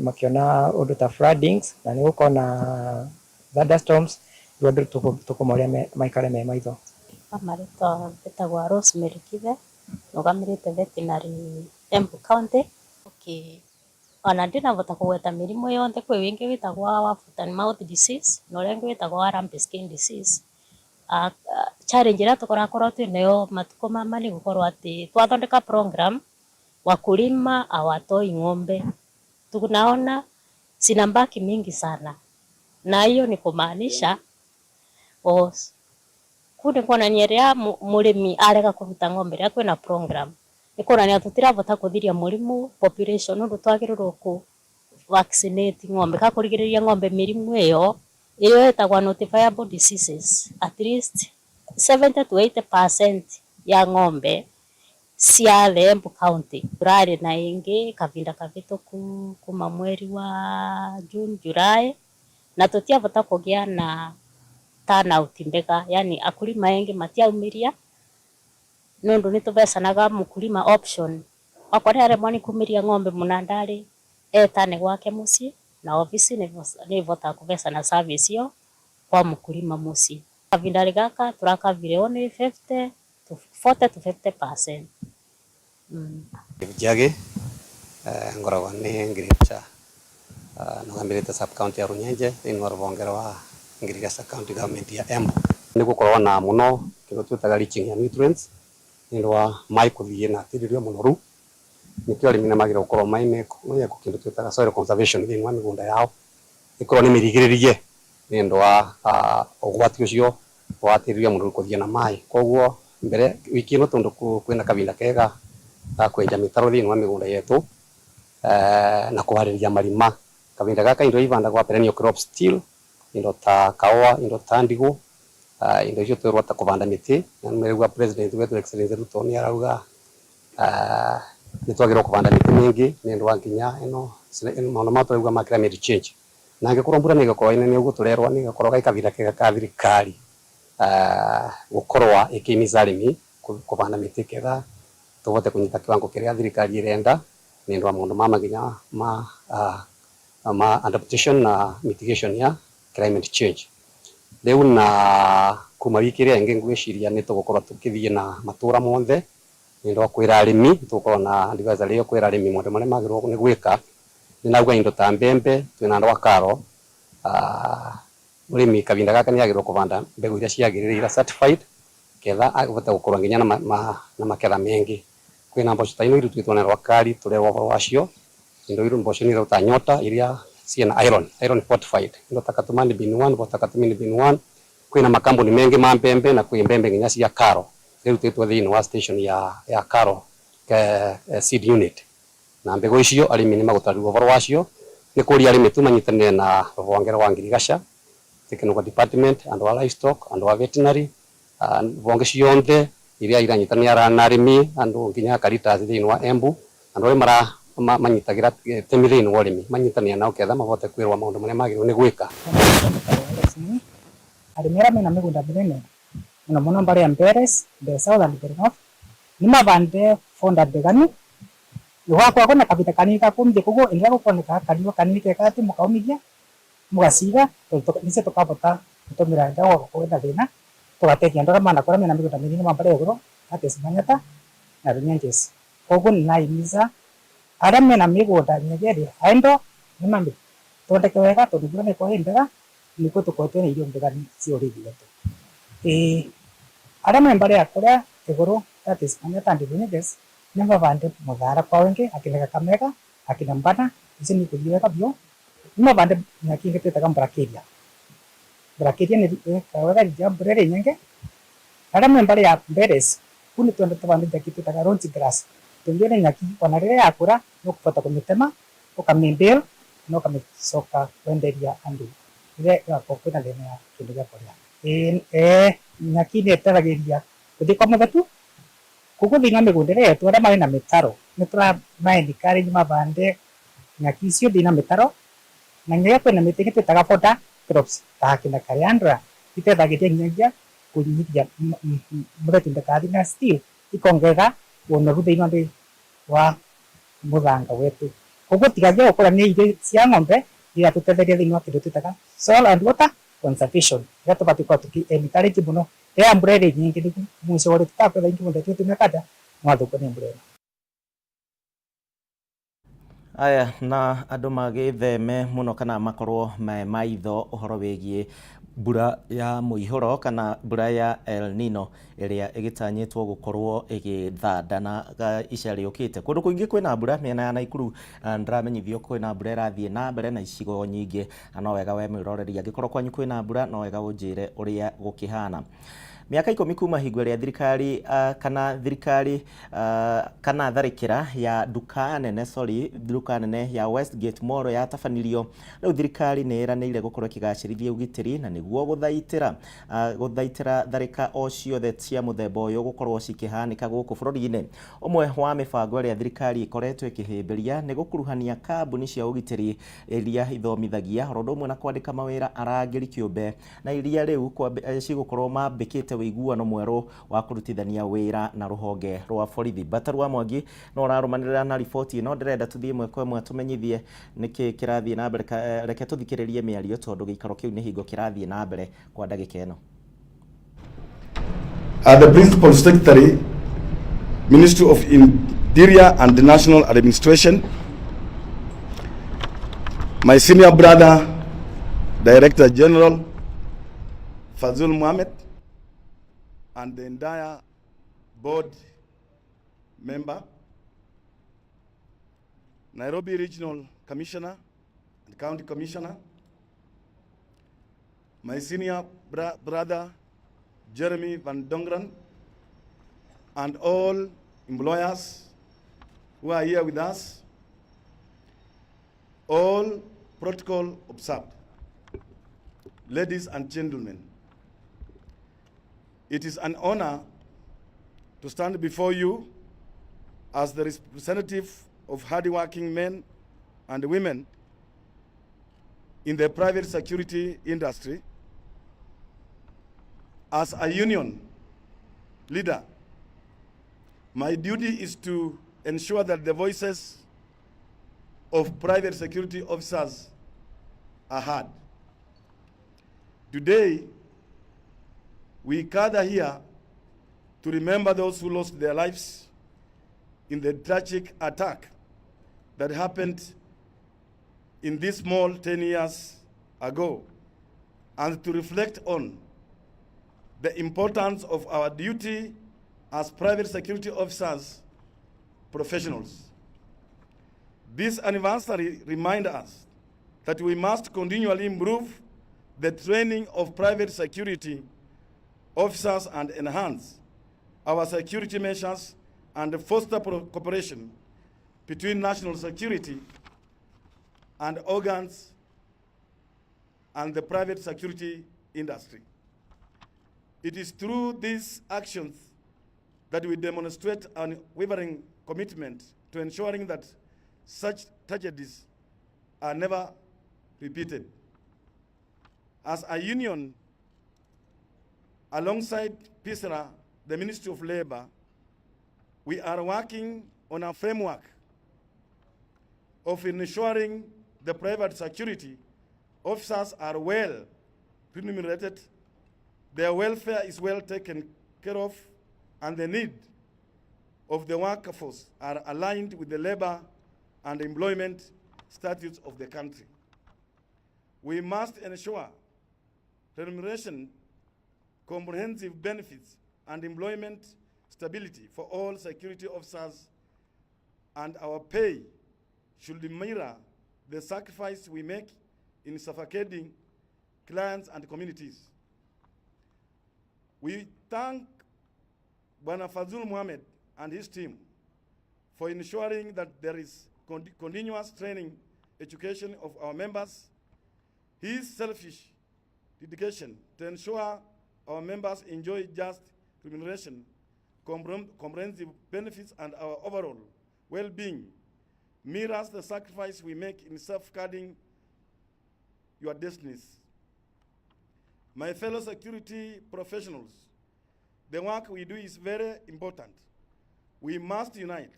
makĩona ũndũ ta floodings, na nĩ gũkorwo na thunderstorms, rĩu andũ tũkũmoria maikare me maitho. Kwa marĩtwa njĩtagwo Rosemary Kithe, nũgamĩrĩte veterinary Embu County. Okay. Ona ndinavota kũgweta mĩrimũ yonthe, kwĩ wingi wĩtagwo wa foot and mouth disease na ũrĩa ũngĩ wĩtagwo wa lumpy skin disease. Challenge ĩrĩa tũkorakorwo twĩnayo matukũ mama nĩ gũkorwo atĩ twathondeka program wakulima hawatoi ng'ombe, tunaona zinabaki mingi sana, na hiyo ni kumaanisha kuu nĩ kuonania rĩrĩa mũrĩmi arega kũruta ng'ombe rĩrĩa kwĩna program, nĩ kuonania tũtirabota kũthiria mũrimũ population ũndũ twagĩrĩirwo kũ vaccinate ng'ombe kana kũrigĩrĩria ng'ombe mĩrimũ ĩyo ĩrĩa ĩtagwo notifiable diseases. At least 70 to 80% ya ng'ombe cia the Embu County. Tũrarĩ na ĩngĩ kavinda kavĩtũku kuma mweri wa June, July, na tũtiavota kũgĩa na turnout mbega, yani akulima engi matiaumiria nundu nituvecanaga mukulima option okorwo nĩ aremwo nĩ kumiria ng'ombe mũnandari etane gwake mucii na ofisi nivotaga kuvecana service iyo kwa mukulima mucii. Kavinda gaka turakavire only 50 to 40 to 50%. Njagi ngoragwo ni ngirigaca nugamirite sub county ya Runyenje thiini wa rubonge rwa Ngirigaca county government ya Embu. Ni gukorwo na muno kindu twitaga leaching ya nutrients ni undu wa mai kuthie na tiri uria munoru, nikio arimi ni magire gukorwo mai meko kindu twitaga soil conservation thiini wa migunda yao ikorwo ni mirigiririe ni undu wa ugwati ucio wa tiri uria munoru kuthie na mai. Koguo mbere wiki ino tondu kwina kavinda kega ga kwenja mitaro thiini wa migunda yetu na kuhariria marima. Kavinda gaka indo ivandagwa perennial crops still, indo ta kawa, indo ta ndigu, indo icio twirwo ta kuvanda miti. Na nĩmerĩgua president wetu Excellency Ruto ni arauga ni twagĩrĩirwo kuvanda miti mingi ni undu wa nginya ino maundu ma tũrauga ma climate change. Na angikorwo mbura ni ĩgũkorwo ĩnene ũguo tũrerwo ni ĩgakorwo gai kavinda kega ka thirikari gukorwa ikihimiza arimi kuvanda miti ketha tuvote kunyita kiwango kiria thirikari irenda ni undu wa maundu ma maginya ma adaptation na mitigation ya climate change. Riu na kuma wiki iria ingi ngwiciria ni tugukorwo tukithie na matura monthe ni undu wa kwira arimi, tugukorwo na advisory yo kwira arimi maundu maria magiriirwo ni gwika. Ni nauga indo ta mbembe twina andu a KALRO, murimi kavinda gaka ni agiriirwo kuvanda mbegu iria ciagirire iria certified ketha avote gukorwo nginya na maketha mengi. Kwina mboco ta ino irutitwo na rwakari turerwo uhoro wacio, indo iru mboco ni ta nyota iria ciena iron, iron fortified, indo ta Katumani bin 1, ta Katumani bin 1. Kwina makambuni mengi ma mbembe na kwi mbembe nginya cia KALRO irutitwo thiini wa station ya KALRO seed unit, na mbegu icio arimi ni magutarirwo uhoro wacio. Ni kuria arimi tu manyitanire na rubonge rwa ngirigaca, technical department, andu a livestock, andu a veterinary, bonge cionthe iria iranyitanira na arimi, andu nginya Caritas thiini wa Embu, andu aria mara manyitagira itemi thiini wa urimi manyitanira nao ketha mavote kwirwa maundu maria magiriirwo ni gwika. Arimi aria mena migunda minene Muno muno mbari ya Mberes, Mbeere South and Mbeere North ni mavande fonda mbeganu gwakwa kwina kavinda kanini ga kumithia koguo ĩrĩa gũkoneka kariũa kanini keka atĩ mũkaumithia mũgaciga nĩcio tũkavota gũtũmĩra rĩrĩa gwakorwo kwĩna thĩna tũgateithia andũ arĩa manakũra mena mĩgũnda mĩnini ma mbarĩ ya igũrũ that is Manyata na Runyenjes. Koguo nĩnahimiza arĩa mena mĩgũnda nginyagia ĩrĩ idle nĩmamĩthondeke wega tondũ mbura nĩĩkorwo ĩ mbega nĩguo tũkorwo twĩna irio mbega cia ũrĩithi wetu. Ĩĩ arĩa me mbarĩ ya kũrĩa igũrũ that is Manyata and Runyenjes nĩmavande mũthara kwa wingi akina Kakamega akina Mbana icio nĩikũthiĩ wega biũ. Nĩmavande nyaki ĩngĩ twĩtaga Brachiaria. Brachiaria nĩ ĩkaga wega rĩrĩa mbura ĩrĩ nyingĩ. Arĩa me mbarĩ ya Mberes kũu nĩtwendete tũvande nyaki twĩtaga Rhodes grass tondũ ĩyo nĩ nyaki ona rĩrĩa yakũra nĩũkũbota kũmĩtema ũkamĩ na ũkamĩcoka kwenderia andũ rĩrĩa ĩgakorwo kwĩna thĩna ya kĩndũ gĩa kũrĩa. Ĩĩ nyaki nĩ ĩteithagĩrĩria gũthiĩ kwa mũthetu koguo thĩinĩ wa mĩgũnda ĩrĩa yetu arĩa marĩ na mĩtaro nĩ tũrama encourage mavande nyaki icio thĩinĩ wa mĩtaro na nginyagia kwĩna mĩtĩ ĩngĩ twĩtaga fodder crops ta akina Calliandra iteithagĩrĩria nginyagia kũnyihia mũthetu ndũkathi na still ikongerera ũnoru thĩinĩ wa mũthanga wetu. Koguo tigagia gũkorwo nĩ irio cia ng'ombe iratũtetheria thĩinĩ wa kĩndũ twĩtaga soil and water conservation ĩrĩa tũbatiĩ gũkorwo tũkĩ encourage mũno rĩrĩa mbura ĩrĩ nyingĩ nĩguo mũico ũrĩa tũtakwetha ingĩ mũthetu tũmĩkanda nĩwathũkwo nĩ mbura ĩno. Aya na andũ magĩtheme mũno kana makorwo me maitho ũhoro wĩgiĩ mbura ya mũihũro kana mbura ya El Nino ĩrĩa ĩgĩtanyĩtwo gũkorwo ĩgĩthandana ica rĩũkĩte. Kũndũ kũingĩ kwĩna mbura mĩena ya Naikuru ndĩramenyithio kwĩna mbura ĩrathiĩ na mbere na icigo nyingĩ, na no wega we mwĩroreri angĩkorwo kwanyu kwĩna mbura no wega ũnjĩre ũrĩa gũkĩhana. Mĩaka 10 kuma hingo ĩrĩa thirikari kana thirikari kana tharĩkĩra ya nduka nene sorry nduka nene ya Westgate Mall yatabanirio, rĩu thirikari nĩ ĩranĩire gũkorwo ĩkĩgacĩrithia ũgitĩri na nĩguo gũthaitĩra gũthaitĩra tharĩka o ciothe cia mũthemba ũyũ gũkorwo cikĩhanĩka gũkũ bũrũri-inĩ. Ũmwe wa mĩbango ĩrĩa thirikari ĩkoretwo ĩkĩhĩmbĩria nĩ gũkuruhania kambuni cia ũgitĩri iria ithomithagia oro ũndũ ũmwe na kwandĩka mawĩra arangĩri kĩũmbe na iria rĩu cigũkorwo mambĩkĩte ũiguano mwerũ wa kũrutithania wĩra na rũhonge rwa borithi. Bataru wa Mwangi no ũrarũmanĩrĩra na riboti ĩno, ndĩrenda tũthiĩ ĩmwe kwa ĩmwe tũmenyithie nĩkĩ kĩrathiĩ na mbere. Reke tũthikĩrĩrie mĩario tondũ gĩikaro kĩu nĩ hingo kĩrathiĩ na mbere kwa ndagĩka ĩno. The Principal Secretary, Ministry of Interior and National Administration, my senior brother, Director General Fazul Mohammed, and the entire board member, Nairobi Regional Commissioner and County Commissioner, my senior brother, Jeremy Van Dongran, and all employers who are here with us, all protocol observed. Ladies and gentlemen, it is an honor to stand before you as the representative of hardworking men and women in the private security industry. As a union leader, my duty is to ensure that the voices of private security officers are heard. Today, we gather here to remember those who lost their lives in the tragic attack that happened in this mall 10 years ago, and to reflect on the importance of our duty as private security officers, professionals. This anniversary reminds us that we must continually improve the training of private security officers and enhance our security measures and foster cooperation between national security and organs and the private security industry. It is through these actions that we demonstrate an unwavering commitment to ensuring that such tragedies are never repeated. As a union, Alongside PSIRA, the Ministry of Labor, we are working on a framework of ensuring the private security officers are well remunerated, their welfare is well taken care of, and the need of the workforce are aligned with the labor and employment statutes of the country. We must ensure remuneration, comprehensive benefits, and employment stability for all security officers, and our pay should mirror the sacrifice we make in suffocating clients and communities. We thank Bwana Fazul Mohammed and his team for ensuring that there is continuous training, education of our members. His selfish dedication to ensure our members enjoy just remuneration, comprehensive benefits, and our overall well-being mirrors the sacrifice we make in safeguarding your destinies. My fellow security professionals, the work we do is very important. We must unite,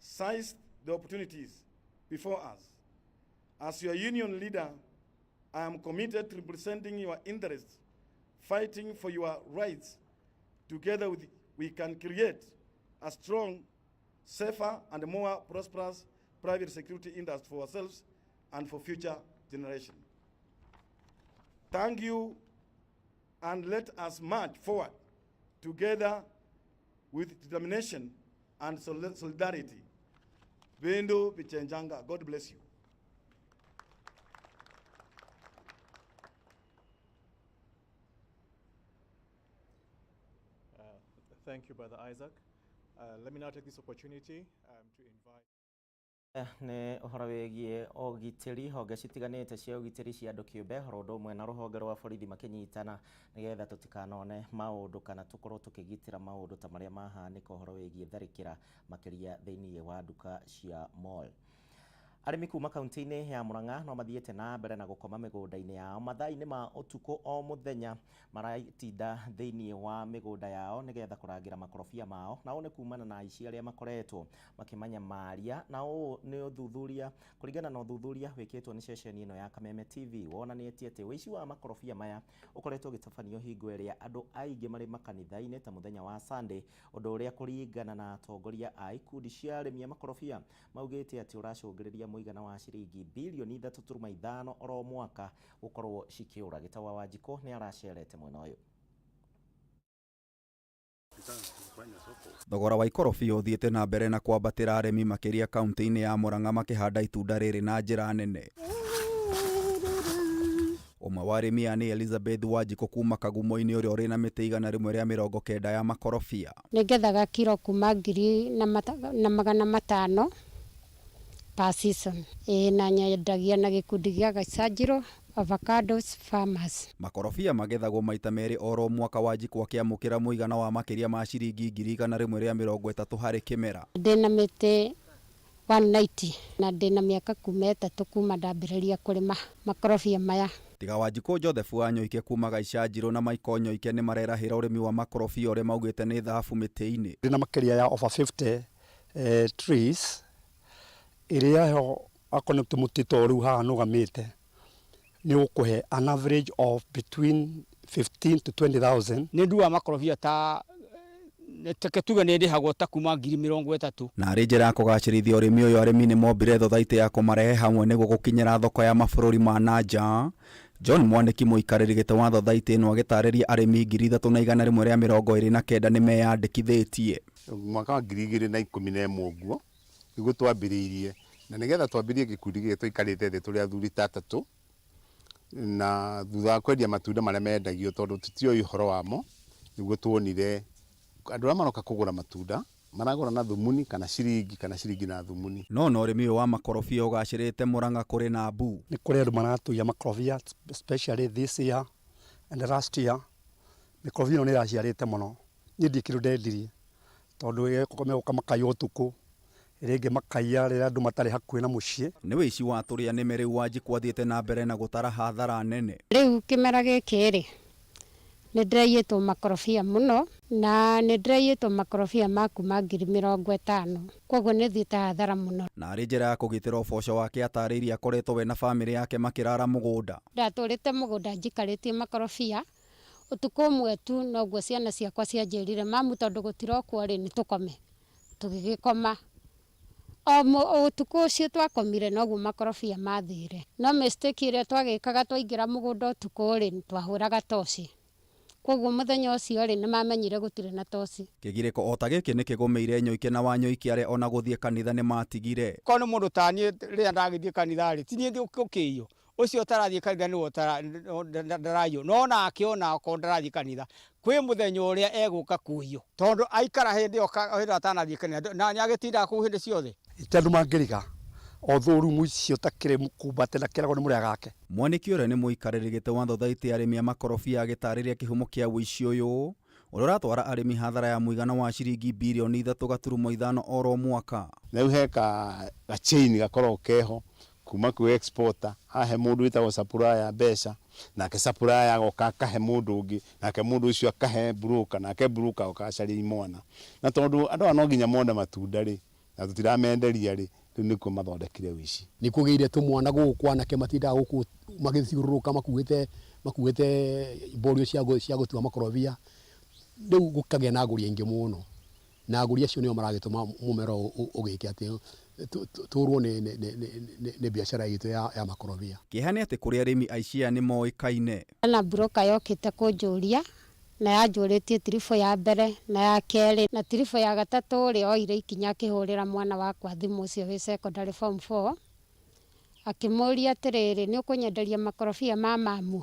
seize the opportunities before us. As your union leader, I am committed to representing your interests, fighting for your rights. Together we can create a strong, safer, and more prosperous private security industry for ourselves and for future generations. Thank you, and let us march forward together with determination and solidarity. Bindu Bichenjanga, God bless you. Thank you, Brother Isaac. Let me now take this opportunity to invite Nĩ ũhoro wĩgiĩ ũgitĩri, honge citiganĩte cia ũgitĩri cia andũ kĩũmbe oro ũndũ ũmwe na rũhonge rwa borithi makĩnyitana nĩgetha tũtikanone maũndũ kana tũkorwo tũkĩgitĩra maũndũ ta marĩa mahanĩka ũhoro wĩgiĩ tharĩkĩra makĩria thĩinĩ wa nduka cia mall. Arĩmi kuma kaunti-inĩ ya Murang'a no mathiĩte na mbere na gũkoma mĩgũnda-inĩ yao mathaa-inĩ ma ũtukũ o mũthenya, maratinda thĩinĩ wa mĩgũnda yao nĩgetha kũrangĩra makorobia mao, na ũũ nĩ kumana na aici arĩa makoretwo makĩmanyamaria, na ũũ nĩ ũthuthuria kũringana na ũthuthuria wĩkĩtwo nĩ ceceni ĩno ya Kameme TV wonanĩtie atĩ ũici wa makorobia maya ũkoretwo ũgĩtabanio hingo ĩrĩa andũ aingĩ marĩ makanitha-inĩ ta mũthenya wa Sunday, ũndũ ũrĩa kũringana na atongoria a ikundi cia arĩmi a makorobia maugĩte atĩ ũracũngĩrĩria mũigana wa ciringi bilioni 3.5 oro mwaka gũkorwo cikĩũra. Gĩtawa wa Njikũ nĩ aracerete mwena ũyũ. Thogora wa ikorobia ũthiĩte na mbere na kwambatĩra arĩmi makĩria kaunti-inĩ ya Murang'a makĩhanda itunda rĩrĩ na njĩra nene. Ũmwe wa arĩmi aya nĩ Elizabeth Wanjikũ kuma Kagumo-inĩ ũrĩa ũrĩ na mĩtĩ 190 ya makorobia. Nĩngethaga kiro kuma 1500 per season. Ĩĩ na nyendagia na gĩkundi gĩa Gacanjiro Avocados Farmers. Makorobia magethagwo maita merĩ oro mwaka, Wanjikũ akĩamũkĩra mũigana wa makĩria ma ciringi 130,000 harĩ kĩmera. Ndĩna mĩtĩ 190 na ndĩna mĩaka kuma 3 kuma ndambĩrĩria kũrĩma makorobia maya. Tiga Wanjikũ, Joseph Wanyoike kuma Gaicanjirũ na Michael Nyoike nĩ marerahĩra ũrĩmi wa makorobia ũrĩa maugĩte nĩ thahabu mĩtĩ-inĩ. Ndĩna makĩria ya over 50 trees ĩrĩa ho akorwo nĩ tũmũtĩ to rĩu haha nũgamĩte nĩ ũkũhe an average of between 15 to 20,000. Nĩ nduaga makorobia ta teke tuge nĩ ndĩhagwo ta kuma 30,000. Na arĩ njĩra ya kũgacĩrithia ũrĩmi ũyũ, arĩmi nĩ mombire thothaitĩ ya kũmarehe hamwe nĩguo gũkinyĩra thoko ya mabũrũri ma na nja. John Mwanĩki, mũikarĩri gĩtĩ wa thothaitĩ ĩno, agĩtarĩria arĩmi 3129 nĩ meyandĩkithĩtie. Mwaka wa 2011 ũguo nĩguo twambĩrĩirie, na nĩgetha twambĩrĩrie gĩkundi gĩkĩ tũikarĩte thĩ tũrĩ athuri ta atatũ, na thutha wa kwendia matunda marĩa mendagio tondũ tũtioĩ ũhoro wamo, nĩguo tuonire andũ arĩa maroka kũgũra matunda maragũra na thumuni kana ciringi kana ciringi na thumuni. No na ũrĩmi ũyũ wa makorobia ũgacĩrĩte Murang'a kũrĩ na mbu. Nĩ kũrĩ andũ maratuia makorobia, especially this year and last year. Mĩkorobia ĩno nĩ ĩraciarĩte mũno. Niĩ ndirĩ kĩndũ ndendirie tondũ megũka makaiya ũtukũ, rĩngĩ makaiya rĩrĩa andũ matarĩ hakuhĩ na mũciĩ. Nĩ wĩici wa tũrĩa nĩme rĩu Wanjikũ athiĩte na mbere na gũtara hathara nene. Rĩu kĩmera gĩkĩ rĩ, Nĩ ndĩraiyĩtwo makorobia mũno na nĩ ndĩraiyĩtwo makorobia ma kuma 50,000, koguo nĩ thiĩte hathara mũno. Na arĩ njĩra ya kũgitĩra ũboco wake atarĩirie akoretwo we na bamĩrĩ yake makĩrara mũgũnda. Ndatũrĩte mũgũnda njikarĩtie makorobia ũtukũ ũmwe tu noguo ciana ciakwa cianjĩrire mamu tondũ gũtirokwo rĩ nĩ tũkome, tũgĩgĩkoma. O ũtukũ ũcio twakomire noguo makorobia mathire, no mistake ĩrĩa twagĩkaga twaingĩra mũgũnda ũtukũ rĩ twahũraga toci, koguo mũthenya ũcio rĩ nĩmamenyire gũtirĩ na toci. Kĩgirĩko o ta gĩkĩ nĩkĩgũmĩire Nyoike na Wanyoike arĩa ona gũthiĩ kanitha nĩmatigire. Korwo nĩ mũndũ ta niĩ rĩrĩa ndagĩthiĩ kanitha rĩ, ti niĩ ngũkĩiywo, ũcio ũtarathiĩ kanitha nĩwe ndaraiywo, no nake ona okorwo ndarathiĩ kanitha kwĩ mũthenya ũrĩa egũka kũiywo, tondũ aikara hĩndĩ ĩyo hĩndĩ ĩyo atanathiĩ kanitha na nĩagĩtindaga kũu hĩndĩ ciothe. Ti andũ mangĩriga although rumu icio takĩrĩ kumbate na kĩrago nĩ mũrĩa gake. Mwaniki ũrĩa nĩ mũikarĩri gĩtĩ wa thothaitĩ ya arĩmi a makorobia agĩtarĩria kĩhumo kĩa ũici ũyũ ũrĩa ũratwara arĩmi hathara ya mũigana wa ciringi birioni 3.5 oro mwaka. Na rĩu he ka chain gakoragwo keho kuma kwĩ exporter ahe mũndũ wĩtagwo supplier mbeca, nake supplier agoka akahe mũndũ ũngĩ, nake mũndũ ũcio akahe broker, nake broker agoka agacaria imwana. Na tondũ andũ aya no nginya mone matunda rĩ, na tũtiramenderia rĩ, rĩu nĩkuo mathondekire ũici. Nĩ kũgĩire tũmwana gũkũ anake matindaga gũkũ magĩthiũrũrũka makuĩte mborio cia gũtua makorobia, rĩu gũkagĩa na agũri aingĩ mũno, na agũri acio nĩo maragĩtũma mũmera ũyũ ũgĩke atĩ tũrwo nĩ biacara itũ ya makorobia. Kĩeha nĩ atĩ kũrĩ arĩmi aici aya nĩ moĩkaine. Na broker yokĩte kũnjũria na yanjũrĩtie tiribũ ya mbere na ya kerĩ na tiribũ ya gatatũ rĩ oire ikinya akĩhũrĩra mwana wakwa thimũ ũcio wĩ secondary form 4 akĩmũria atĩrĩrĩ nĩ ũkũnyenderia makorobia ma mamu,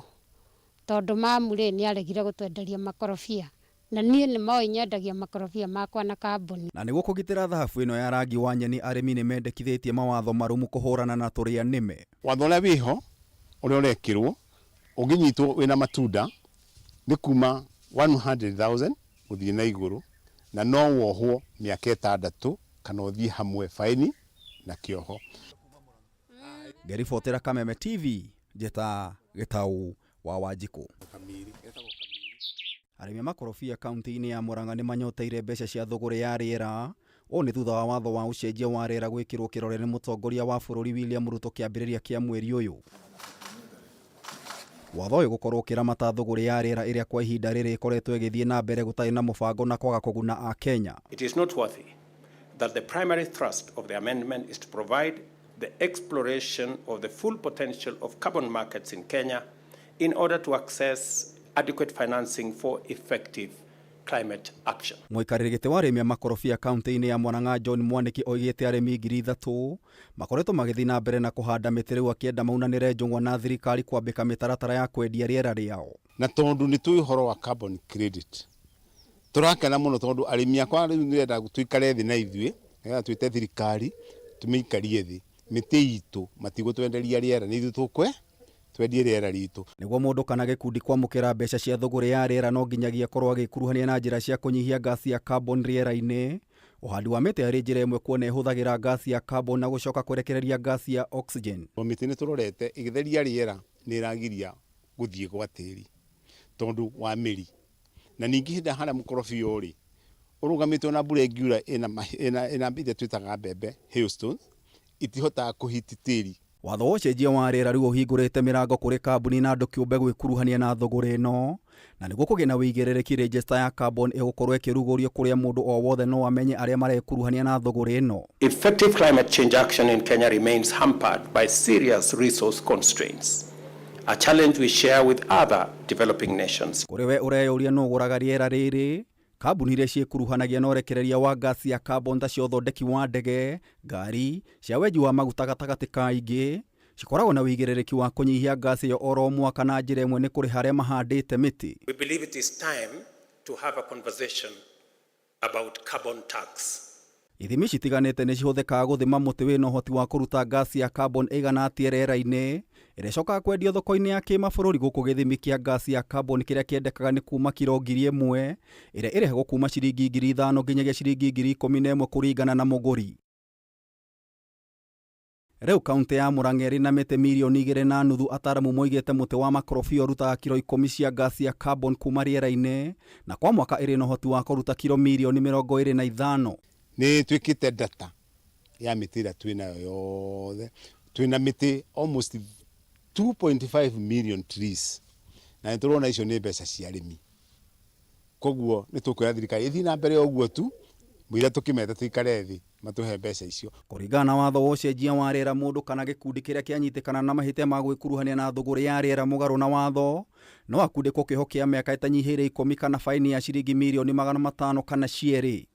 tondũ mamu rĩ nĩ aregire gũtwenderia makorobia na niĩ nĩ moĩ nyendagia makorobia makwa na kambuni. Na nĩguo kũgitĩra thahabu ĩno ya rangi wa nyeni arĩmi nĩ mendekithĩtie mawatho marũmu kũhũrana na tũrĩa nĩme. Watho ũrĩa wĩho ũrĩa ũrekĩrwo ũngĩnyitwo wĩna matunda nĩ kuma 100,000 gũthiĩ na igũrũ, na no wohwo mĩaka 6 kana ũthiĩ hamwe faini na kĩoho. Ngeribotera Kameme TV njĩta Gĩtau wa Wanjikũ. Arĩmi a makorobia kaunti-inĩ ya Murang'a nĩ manyoteire mbeca cia thũgũrĩ ya rĩera. Ũũ nĩ thutha wa watho wa ũcenjia wa rĩera gwĩkĩrwo kĩrore nĩ mũtongoria wa bũrũri William Ruto kĩambĩrĩria kĩa mweri ũyũ. Watho ũyũ gũkorwo ũkĩramata thũgũrĩ ya rĩera ĩrĩa kwa ihinda rĩrĩ ĩkoretwo ĩgĩthiĩ na mbere gũtarĩ na mũbango na kwaga kũguna Akenya. It is noteworthy that the primary thrust of the amendment is to provide the exploration of the full potential of carbon markets in Kenya in order to access adequate financing for effective climate action. Mũikarĩri gĩtĩ wa arĩmi a makorobia kaunti-inĩ ya Murang'a John Mwaniki oigĩte arĩmi 3,000 makoretwo magĩthiĩ na mbere na kũhanda mĩtĩ rĩu akĩenda maunanĩre njũng'wa na thirikari kwambĩka mĩtaratara ya kwendia rĩera rĩao. Na tondũ nĩ tũĩ ũhoro wa carbon credit tũrakena mũno tondũ arĩmi akwa rĩu nĩrenda tũikare thĩ na ithuĩ nĩgetha twĩte thirikari tũmĩikarie thĩ mĩtĩ itũ matigũtwenderia rĩera nĩ ithuĩ tũkwe twendie rĩera ritũ. Nĩguo mũndũ kana gĩkundi kwamũkĩra mbeca cia thũgũrĩ ya rĩera no nginyagia akorwo agĩkuruhania na njĩra cia kũnyihia ngasi ya carbon rĩera-inĩ. Ũhandi wa mĩtĩ arĩ njĩra ĩmwe kuona ĩhũthagĩra ngasi ya carbon na gũcoka kũrekereria ngasi ya oxygen. Mĩtĩ nĩ tũrorete ĩgĩtheria rĩera nĩ ĩragiria gũthiĩ gwa tĩri tondũ wa mĩri, na ningĩ hĩndĩ harĩa mũkorobia ũrĩ ũrũgamĩtwo na mbura ĩngiura ĩna iria twĩtaga mbembe hailstones itihotaga kũhiti tĩri. Watho wa ũcenjia wa rĩera rĩu ũhingũrĩte mĩrango kũrĩ kambuni na andũ kĩũmbe gwĩkuruhania na thũgũrĩ ĩno, na nĩguo kũgĩe na wĩigĩrĩrĩki register ya carbon ĩgũkorwo ĩkĩrugũrio kũrĩa mũndũ o wothe no amenye arĩa marekuruhania na thũgũrĩ ĩno. Effective climate change action in Kenya remains hampered by serious resource constraints, a challenge we share with other developing nations. Kũrĩ we ũreyũria nũ ũgũraga rĩera rĩrĩ, kambuni iria ciĩkuruhanagia na ũrekereria wa ngasi ya carbon ta cia ũthondeki wa ndege, ngari, cia wenji wa maguta gatagatĩ ka ingĩ, cikoragwo na wĩigĩrĩrĩki wa kũnyihia ngasi ĩyo oro mwaka na njĩra ĩmwe nĩ kũrĩha arĩa mahandĩte mĩtĩ. We believe it is time to have a conversation about carbon tax. Ithimi citiganĩte nĩ cihũthĩkaga gũthima mũtĩ wĩna ũhoti wa kũruta ngasi ya carbon ĩigana atĩa rĩera-inĩ, ĩrĩa ĩcokaga kwendio thoko-inĩ ya kĩmabũrũri gũkũ gĩthimi kĩa ngasi ya carbon kĩrĩa kĩendekaga nĩ kuma kiro 1,000 ĩrĩa ĩrĩhagwo kuma ciringi 5,000 nginyagia ciringi 11,000 kũringana na mũgũri. Rĩu kaunti ya Murang'a ĩrĩ na mĩtĩ mirioni 2.5. Ataramu moigĩte mũtĩ wa makorobia ũrutaga kiro 10 cia ngasi ya carbon kuma rĩera-inĩ, na kwa mwaka ĩrĩ na ũhoti wa kũruta kiro mirioni 25. Nĩ twĩkĩte data ya mĩtĩ ĩrĩa twĩnayo yothe. Twĩna mĩtĩ almost 2.5 million trees, na nĩ tũrona icio nĩ mbeca cia arĩmi. Koguo nĩ tũkwĩra thirikari ĩthiĩ na mbere o ũguo tu, mũira tũkĩmeta tũikare thĩ matũhe mbeca icio. Kũringana na watho wa ũcenjia wa rĩera, mũndũ kana gĩkundi kĩrĩa kĩanyitĩkana na mahĩtia ma gwĩkuruhania na thũgũrĩ ya rĩera mũgarũ na watho no akundĩkwo kĩoho kĩa mĩaka ĩtanyihĩire 10 kana baini ya ciringi mirioni 500 kana cierĩ.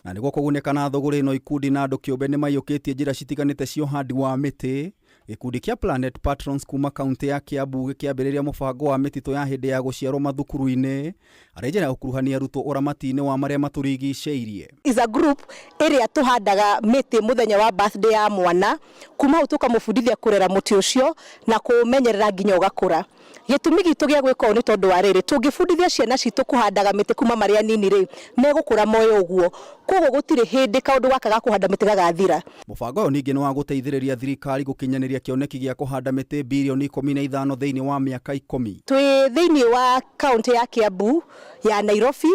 Na nĩguo kũgunĩka na thũgũrĩ ĩno, ikundi na andũ kĩũmbe nĩ maiyũkĩtie njĩra citiganĩte cia ũhandi wa mĩtĩ. Gĩkundi kĩa Planet Patrons kuma kaunti ya Kiambu gĩkĩambĩrĩria mũbango wa mĩtitũ ya hĩndĩ ya gũciarwo mathukuru-inĩ arĩ njĩra ya gũkuruhania arutwo ũramati-inĩ wa marĩa matũrigicĩirie. Is a group ĩrĩa tũhandaga mĩtĩ mũthenya wa birthday ya mwana. Kuma hau tũkamũbundithia kũrera mũtĩ ũcio na kũũmenyerera nginya ũgakũra. Gĩtũmi gitũ gĩa gwĩka ũũ nĩ tondũ wa rĩrĩ, tũngĩbundithia ciana citũ kũhandaga mĩtĩ kuma marĩ anini rĩ, megũkũra moĩ ũguo. Koguo gũtirĩ hĩndĩ kaũndũ gaka ga kũhanda mĩtĩ gagathira. Mũbango ũyũ ningĩ nĩ wa gũteithĩrĩria thirikari gũkinyanĩria kĩoneki gĩa kũhanda mĩtĩ birioni 15 thĩinĩ wa mĩaka 10. Twĩ thĩinĩ wa kaũntĩ ya Kiambu, ya Nairobi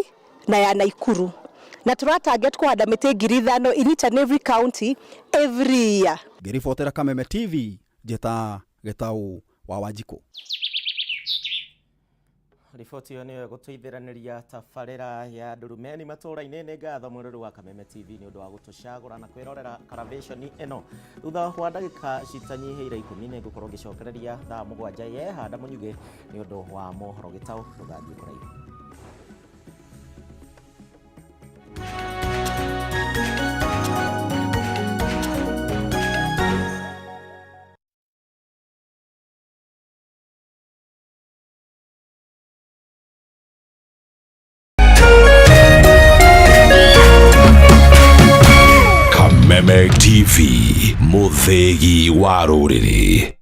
na ya Naikuru, na tũra target kũhanda mĩtĩ 5,000 in each and every county every year. Ngĩribotera Kameme TV, njĩta Gĩtaũ wa Wanjikũ. Riboti ĩyo nĩyo ĩgũtũithĩranĩria tabarĩra ya Ndurumeni matũũra-inĩ. Nĩ ngatho mwĩrori wa Kameme TV nĩ ũndũ wa gũtũcagũra na kwĩrorera karavĩconi ĩno. Thutha wa ndagĩka citanyihĩire 10 nĩ ngũkorwo ngĩcokereria thaa 7 yehanda mũnyugĩ nĩ ũndũ wa mohoro. Gĩtaũ, ndũgathiĩ kũraihu. Kameme TV, mũthĩgi wa rũrĩrĩ.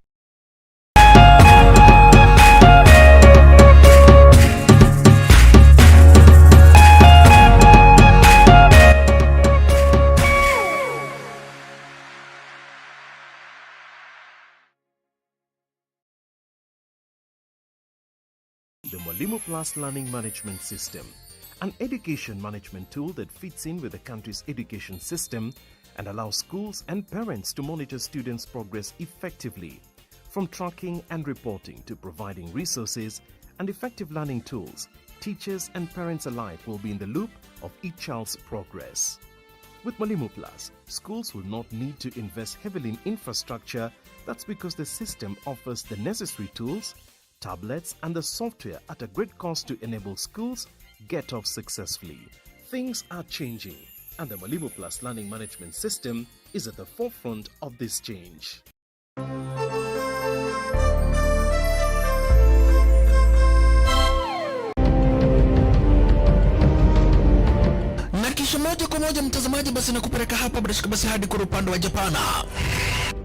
The Mwalimu Plus Learning Management System, an education management tool that fits in with the country's education system and allows schools and parents to monitor students' progress effectively. From tracking and reporting to providing resources and effective learning tools, teachers and parents alike will be in the loop of each child's progress. With Mwalimu Plus, schools will not need to invest heavily in infrastructure. That's because the system offers the necessary tools, tablets, and the software at a great cost to enable schools get off successfully. Things are changing, and the Mwalimu Plus Learning Management System is at the forefront of this change. Na kisha moja kwa moja mtazamaji, basi nakupeleka hapa bila shaka basi hadi kwa upande wa Japana.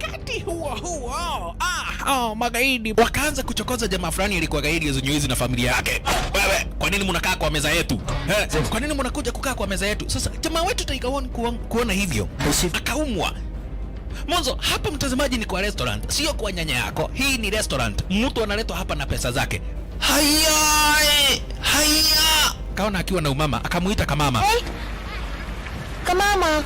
Wakati huo huo, magaidi wakaanza kuchokoza jamaa fulani alikuwa gaidi ya na familia yake. Wewe, kwa nini mnakaa kwa meza yetu? Kwa nini mnakuja kukaa kwa meza yetu? Sasa jamaa wetu Tiger One kuona hivyo akaumwa. Mwanzo hapa mtazamaji ni kwa restaurant, sio kwa nyanya yako. Hii ni restaurant, mtu analetwa hapa na pesa zake. Haya, haya. Kaona akiwa na umama akamuita kamama. Hey, kamama.